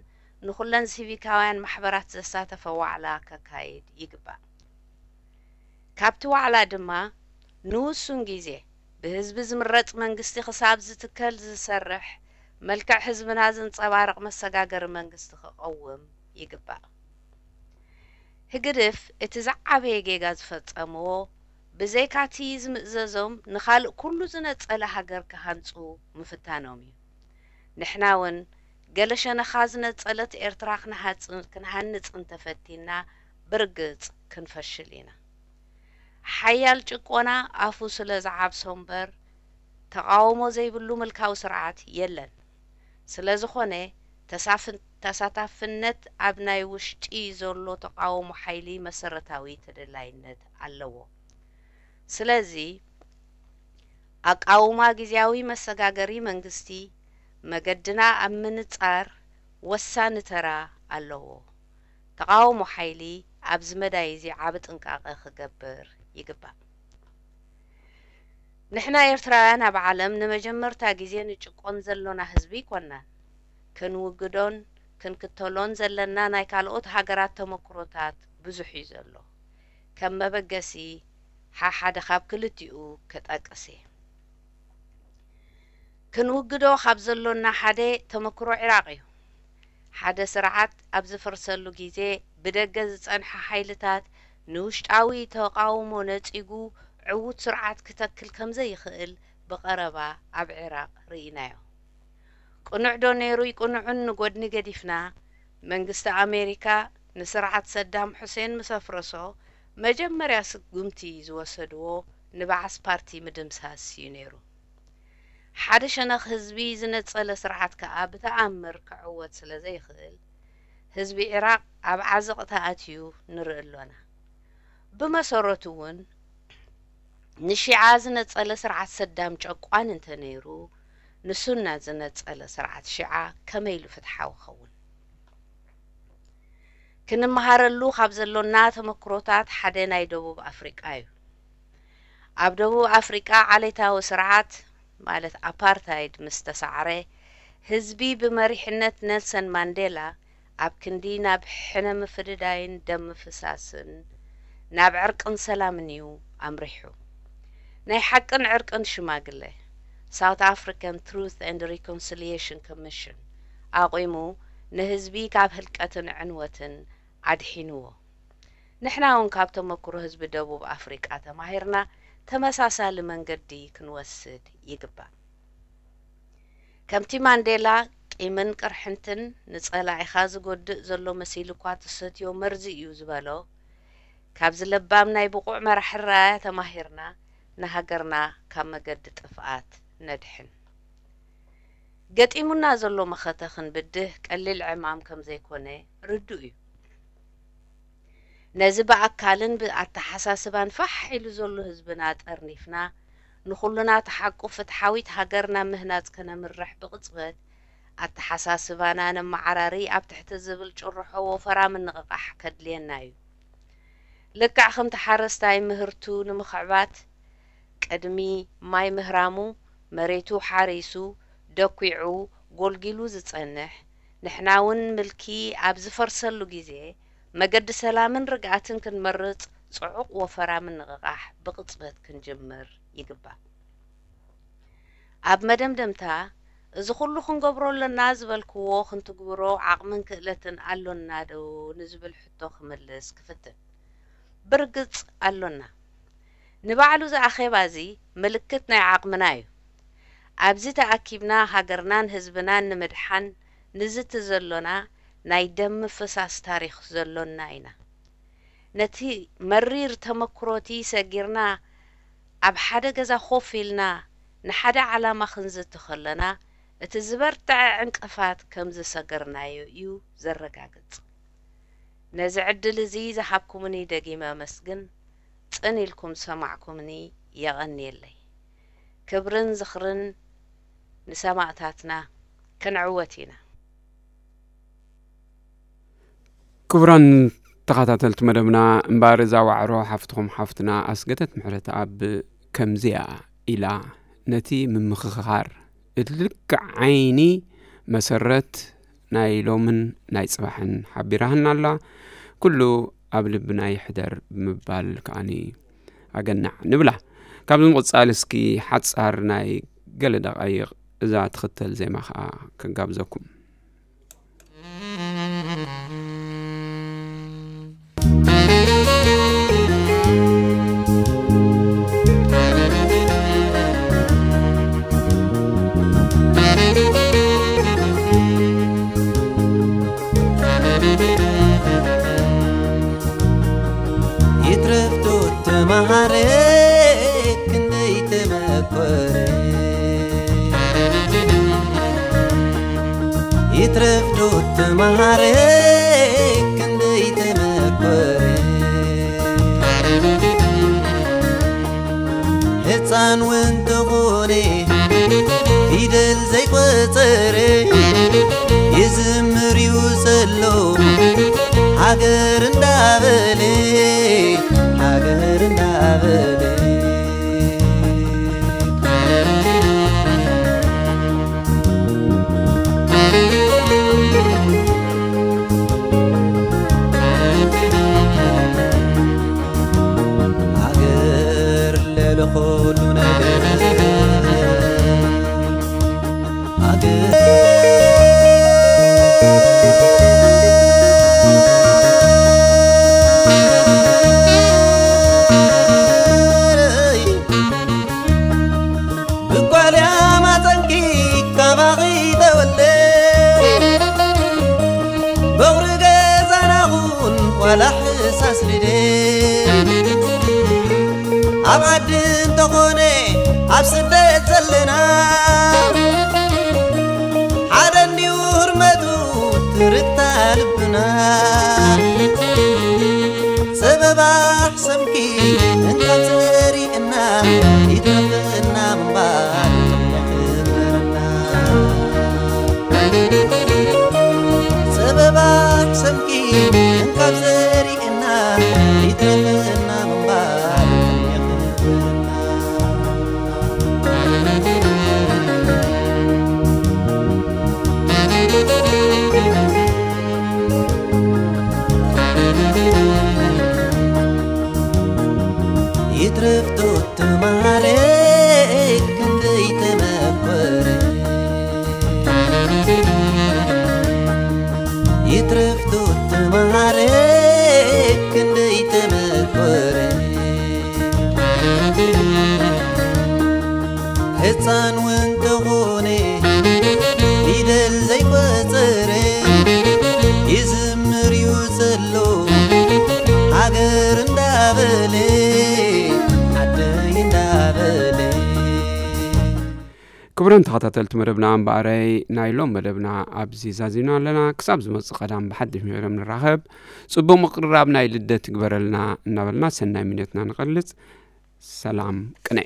ንኹለን ሲቪካውያን ማሕበራት ዘሳተፈ ዋዕላ ከካይድ ይግባእ። ካብቲ ዋዕላ ድማ ንውሱን ግዜ ብህዝቢ ዝምረጽ መንግስቲ ክሳብ ዝትከል ዝሰርሕ መልክዕ ህዝብና ዘንጸባርቕ መሰጋገሪ መንግስቲ ክቐውም ይግባእ። ህግድፍ እቲ ዝዓበየ ጌጋ ዝፈጸምዎ ብዘይካቲ ዝምእዘዞም ንኻልእ ኩሉ ዝነጸለ ሃገር ክሃንጹ ምፍታኖም እዩ። ንሕና እውን ገለ ሸነኻ ዝነጸለት ኤርትራ ክንሃጽ- ክንሃንጽ እንተፈቲና ብርግጽ ክንፈሽል ኢና። ሓያል ጭቆና ኣፉ ስለ ዝዓብሶ እምበር ተቓውሞ ዘይብሉ ምልካዊ ስርዓት የለን። ስለ ዝኾነ ተሳፍን- ተሳታፍነት ኣብ ናይ ውሽጢ ዘሎ ተቓውሞ ሓይሊ መሰረታዊ ተደላይነት ኣለዎ። ስለዚ ኣቃውማ ግዝያዊ መሰጋገሪ መንግስቲ መገድና ኣብ ምንጻር ወሳኒ ተራ ኣለዎ። ተቓውሞ ሓይሊ ኣብዚ መዳይ እዚ ዓቢ ጥንቃቐ ክገብር ይግባእ። ንሕና ኤርትራውያን ኣብ ዓለም ንመጀመርታ ግዜ ንጭቆን ዘሎና ህዝቢ ኣይኮናን። ክንውግዶን ክንክተሎን ዘለና ናይ ካልኦት ሃገራት ተመክሮታት ብዙሕ እዩ ዘሎ። ከም መበገሲ ሓሓደ ካብ ክልቲኡ ክጠቅስ እየ። ክንውግዶ ካብ ዘሎና ሓደ ተመክሮ ዒራቕ እዩ። ሓደ ስርዓት ኣብ ዝፈርሰሉ ግዜ ብደገ ዝጸንሐ ሓይልታት ንውሽጣዊ ተቓውሞ ነጺጉ ዕዉት ስርዓት ክተክል ከም ዘይኽእል ብቐረባ ኣብ ዒራቕ ርኢናዮ። ቅኑዕ ዶ ነይሩ ይቅንዑን ንጎድኒ ገዲፍና መንግስቲ ኣሜሪካ ንስርዓት ሰዳም ሑሴን ምስ ኣፍረሶ መጀመርያ ስጉምቲ ዝወሰድዎ ንበዓስ ፓርቲ ምድምሳስ እዩ ነይሩ። ሓደ ሸነኽ ህዝቢ ዝነጸለ ስርዓት ከኣ ብተኣምር ክዕወት ስለ ዘይኽእል ህዝቢ ዒራቕ ኣብ ዓዘቕቲ ኣትዩ ንርኢ ኣሎና። ብመሰረቱ እውን ንሺዓ ዝነጸለ ስርዓት ሰዳም ጨቋን እንተነይሩ ንሱና ዝነጸለ ስርዓት ሺዓ ከመይ ኢሉ ፍትሓዊ ክኸውን? ክንመሃረሉ ካብ ዘሎና ተመክሮታት ሓደ ናይ ደቡብ ኣፍሪቃ እዩ። ኣብ ደቡብ ኣፍሪቃ ዓሌታዊ ስርዓት ማለት ኣፓርታይድ ምስ ተሳዕረ ህዝቢ ብመሪሕነት ኔልሰን ማንዴላ ኣብ ክንዲ ናብ ሕነ ምፍድዳይን ደም ምፍሳስን ናብ ዕርቅን ሰላምን እዩ ኣምሪሑ። ናይ ሓቅን ዕርቅን ሽማግለ South African Truth and Reconciliation Commission ኣቑሙ ንህዝቢ ካብ ህልቀትን ዕንወትን ኣድሒንዎ። ንሕና እውን ካብ ተመክሮ ህዝቢ ደቡብ ኣፍሪቃ ተማሂርና ተመሳሳሊ መንገዲ ክንወስድ ይግባእ። ከምቲ ማንዴላ ቂምን ቅርሕንትን ንጸላኢኻ ዝጎድእ ዘሎ መሲሉ እኳ ትሰትዮ መርዚ እዩ ዝበሎ፣ ካብዚ ለባም ናይ ብቑዕ መራሒ ራያ ተማሂርና ንሃገርና ካብ መገዲ ጥፍኣት ነድሕን። ገጢሙና ዘሎ መኸተ ክንብድህ ቀሊል ዕማም ከም ዘይኮነ ርዱእ እዩ። ነዚ ብኣካልን ብኣተሓሳስባን ፋሕ ኢሉ ዘሎ ህዝብና ጠርኒፍና፣ ንኹልና ተሓቁ ፍትሓዊት ሃገር ናብ ምህናጽ ከነምርሕ ብቕጽበት፣ ኣተሓሳስባና ነመዓራሪ ኣብ ትሕቲ ዝብል ጭርሖ ወፈራ ምንቕቓሕ ከድልየና እዩ። ልክዕ ከምቲ ሓረስታይ ምህርቱ ንምኽዕባት ቅድሚ ማይ ምህራሙ መሬቱ ሓሪሱ፣ ደኲዑ፣ ጎልጊሉ ዝጸንሕ፣ ንሕና እውን ምልኪ ኣብ ዝፈርሰሉ ግዜ፣ መገዲ ሰላምን ርግኣትን ክንመርጽ ጽዑቕ ወፈራ ምንቕቓሕ ብቕጽበት ክንጅምር ይግባእ። ኣብ መደምደምታ፣ እዚ ኩሉ ክንገብሮ ኣለና ዝበልክዎ ክንትግብሮ ዓቕምን ክእለትን ኣሎና ዶ ንዝብል ሕቶ ክምልስ ክፍትን። ብርግጽ ኣሎና። ንባዕሉ እዚ ኣኼባ እዚ ምልክት ናይ ዓቕምና እዩ። ኣብዚ ተኣኪብና ሃገርናን ህዝብናን ንምድሓን ንዝቲ ዘሎና ናይ ደም ምፍሳስ ታሪኽ ዘሎና ኢና። ነቲ መሪር ተመክሮቲ ሰጊርና ኣብ ሓደ ገዛ ኮፍ ኢልና ንሓደ ዓላማ ክንዝቲ ከለና እቲ ዝበርትዐ ዕንቅፋት ከም ዝሰገርናዮ እዩ ዘረጋግጽ። ነዚ ዕድል እዚ ዝሃብኩምኒ ደጊመ ኣመስግን። ጽን ኢልኩም ዝሰማዕኩምኒ የቐንየለይ። ክብርን ዝኽርን ንሰማእታትና። ክንዕወት ኢና። ክቡራን ተኸታተልቲ መደብና፣ እምበኣር እዛ ዋዕሮ ሓፍትኹም ሓፍትና ኣስገደት ምሕረተኣብ ከምዚኣ ኢላ ነቲ ምምኽኻር እቲ ልክዕ ዓይኒ መሰረት ናይ ሎምን ናይ ጽባሕን ሓቢራህና ኣላ። ኩሉ ኣብ ልብና ይሕደር ብምባል ከኣኒ ኣገናዕ ንብላ። ካብዚ ምቕጻል እስኪ ሓጻር ናይ ገለ ደቓይቕ እዛ ትኽተል ዜማ ከኣ ከጋብዘኩም። ይትረፍ ዶ ተማሃረ ክንደይ ተመኮረ። ይትረፍ ዶ ተማሃረ ክንደይ ተመኮረ። ህፃን እውን ተኾነ ፊደል ዘይቆፀረ ይዝምር እዩ ዘሎ ሃገር እንዳበለ፣ ሃገር እንዳበለ። ሃገር ለለኾሉ ነገር ሃገር ብጓልያ ማፀንኪ ካባኺ ተወልደ በቕሪ ገዛና ኹን ዋላ ሕሳስ ልደ ኣብ ዓዲ እንተኾነ ኣብ ስደት ዘለና ሓደ እንዲዩ ህርመቱ ትርታ ልብና ሰበባ ሕሰምኪ እንካብ ዘሪእና ይትረፈና ምንባር የኽብረና ሰበባ ሕሰምኪ እንካብ ዘሪእና ይትረፈና ምንባር የኽብረና እንተኾነ ፊደል ዘይቆጸረ ይዝምር እዩ ዘሎ ሃገር እንዳበለ ዓደይ እንዳበለ። ክቡራን ተኸታተልቲ መደብና እምበኣረይ ናይ ሎም መደብና ኣብዚ ዛዚምና ኣለና። ክሳብ ዝመጽእ ቀዳም ብሓድሽ መደብ ንራኸብ። ጽቡቕ ምቕርራብ ናይ ልደት ትግበረልና እናበልና ሰናይ ምንዮትና ንቐልጽ። ሰላም ቅነ።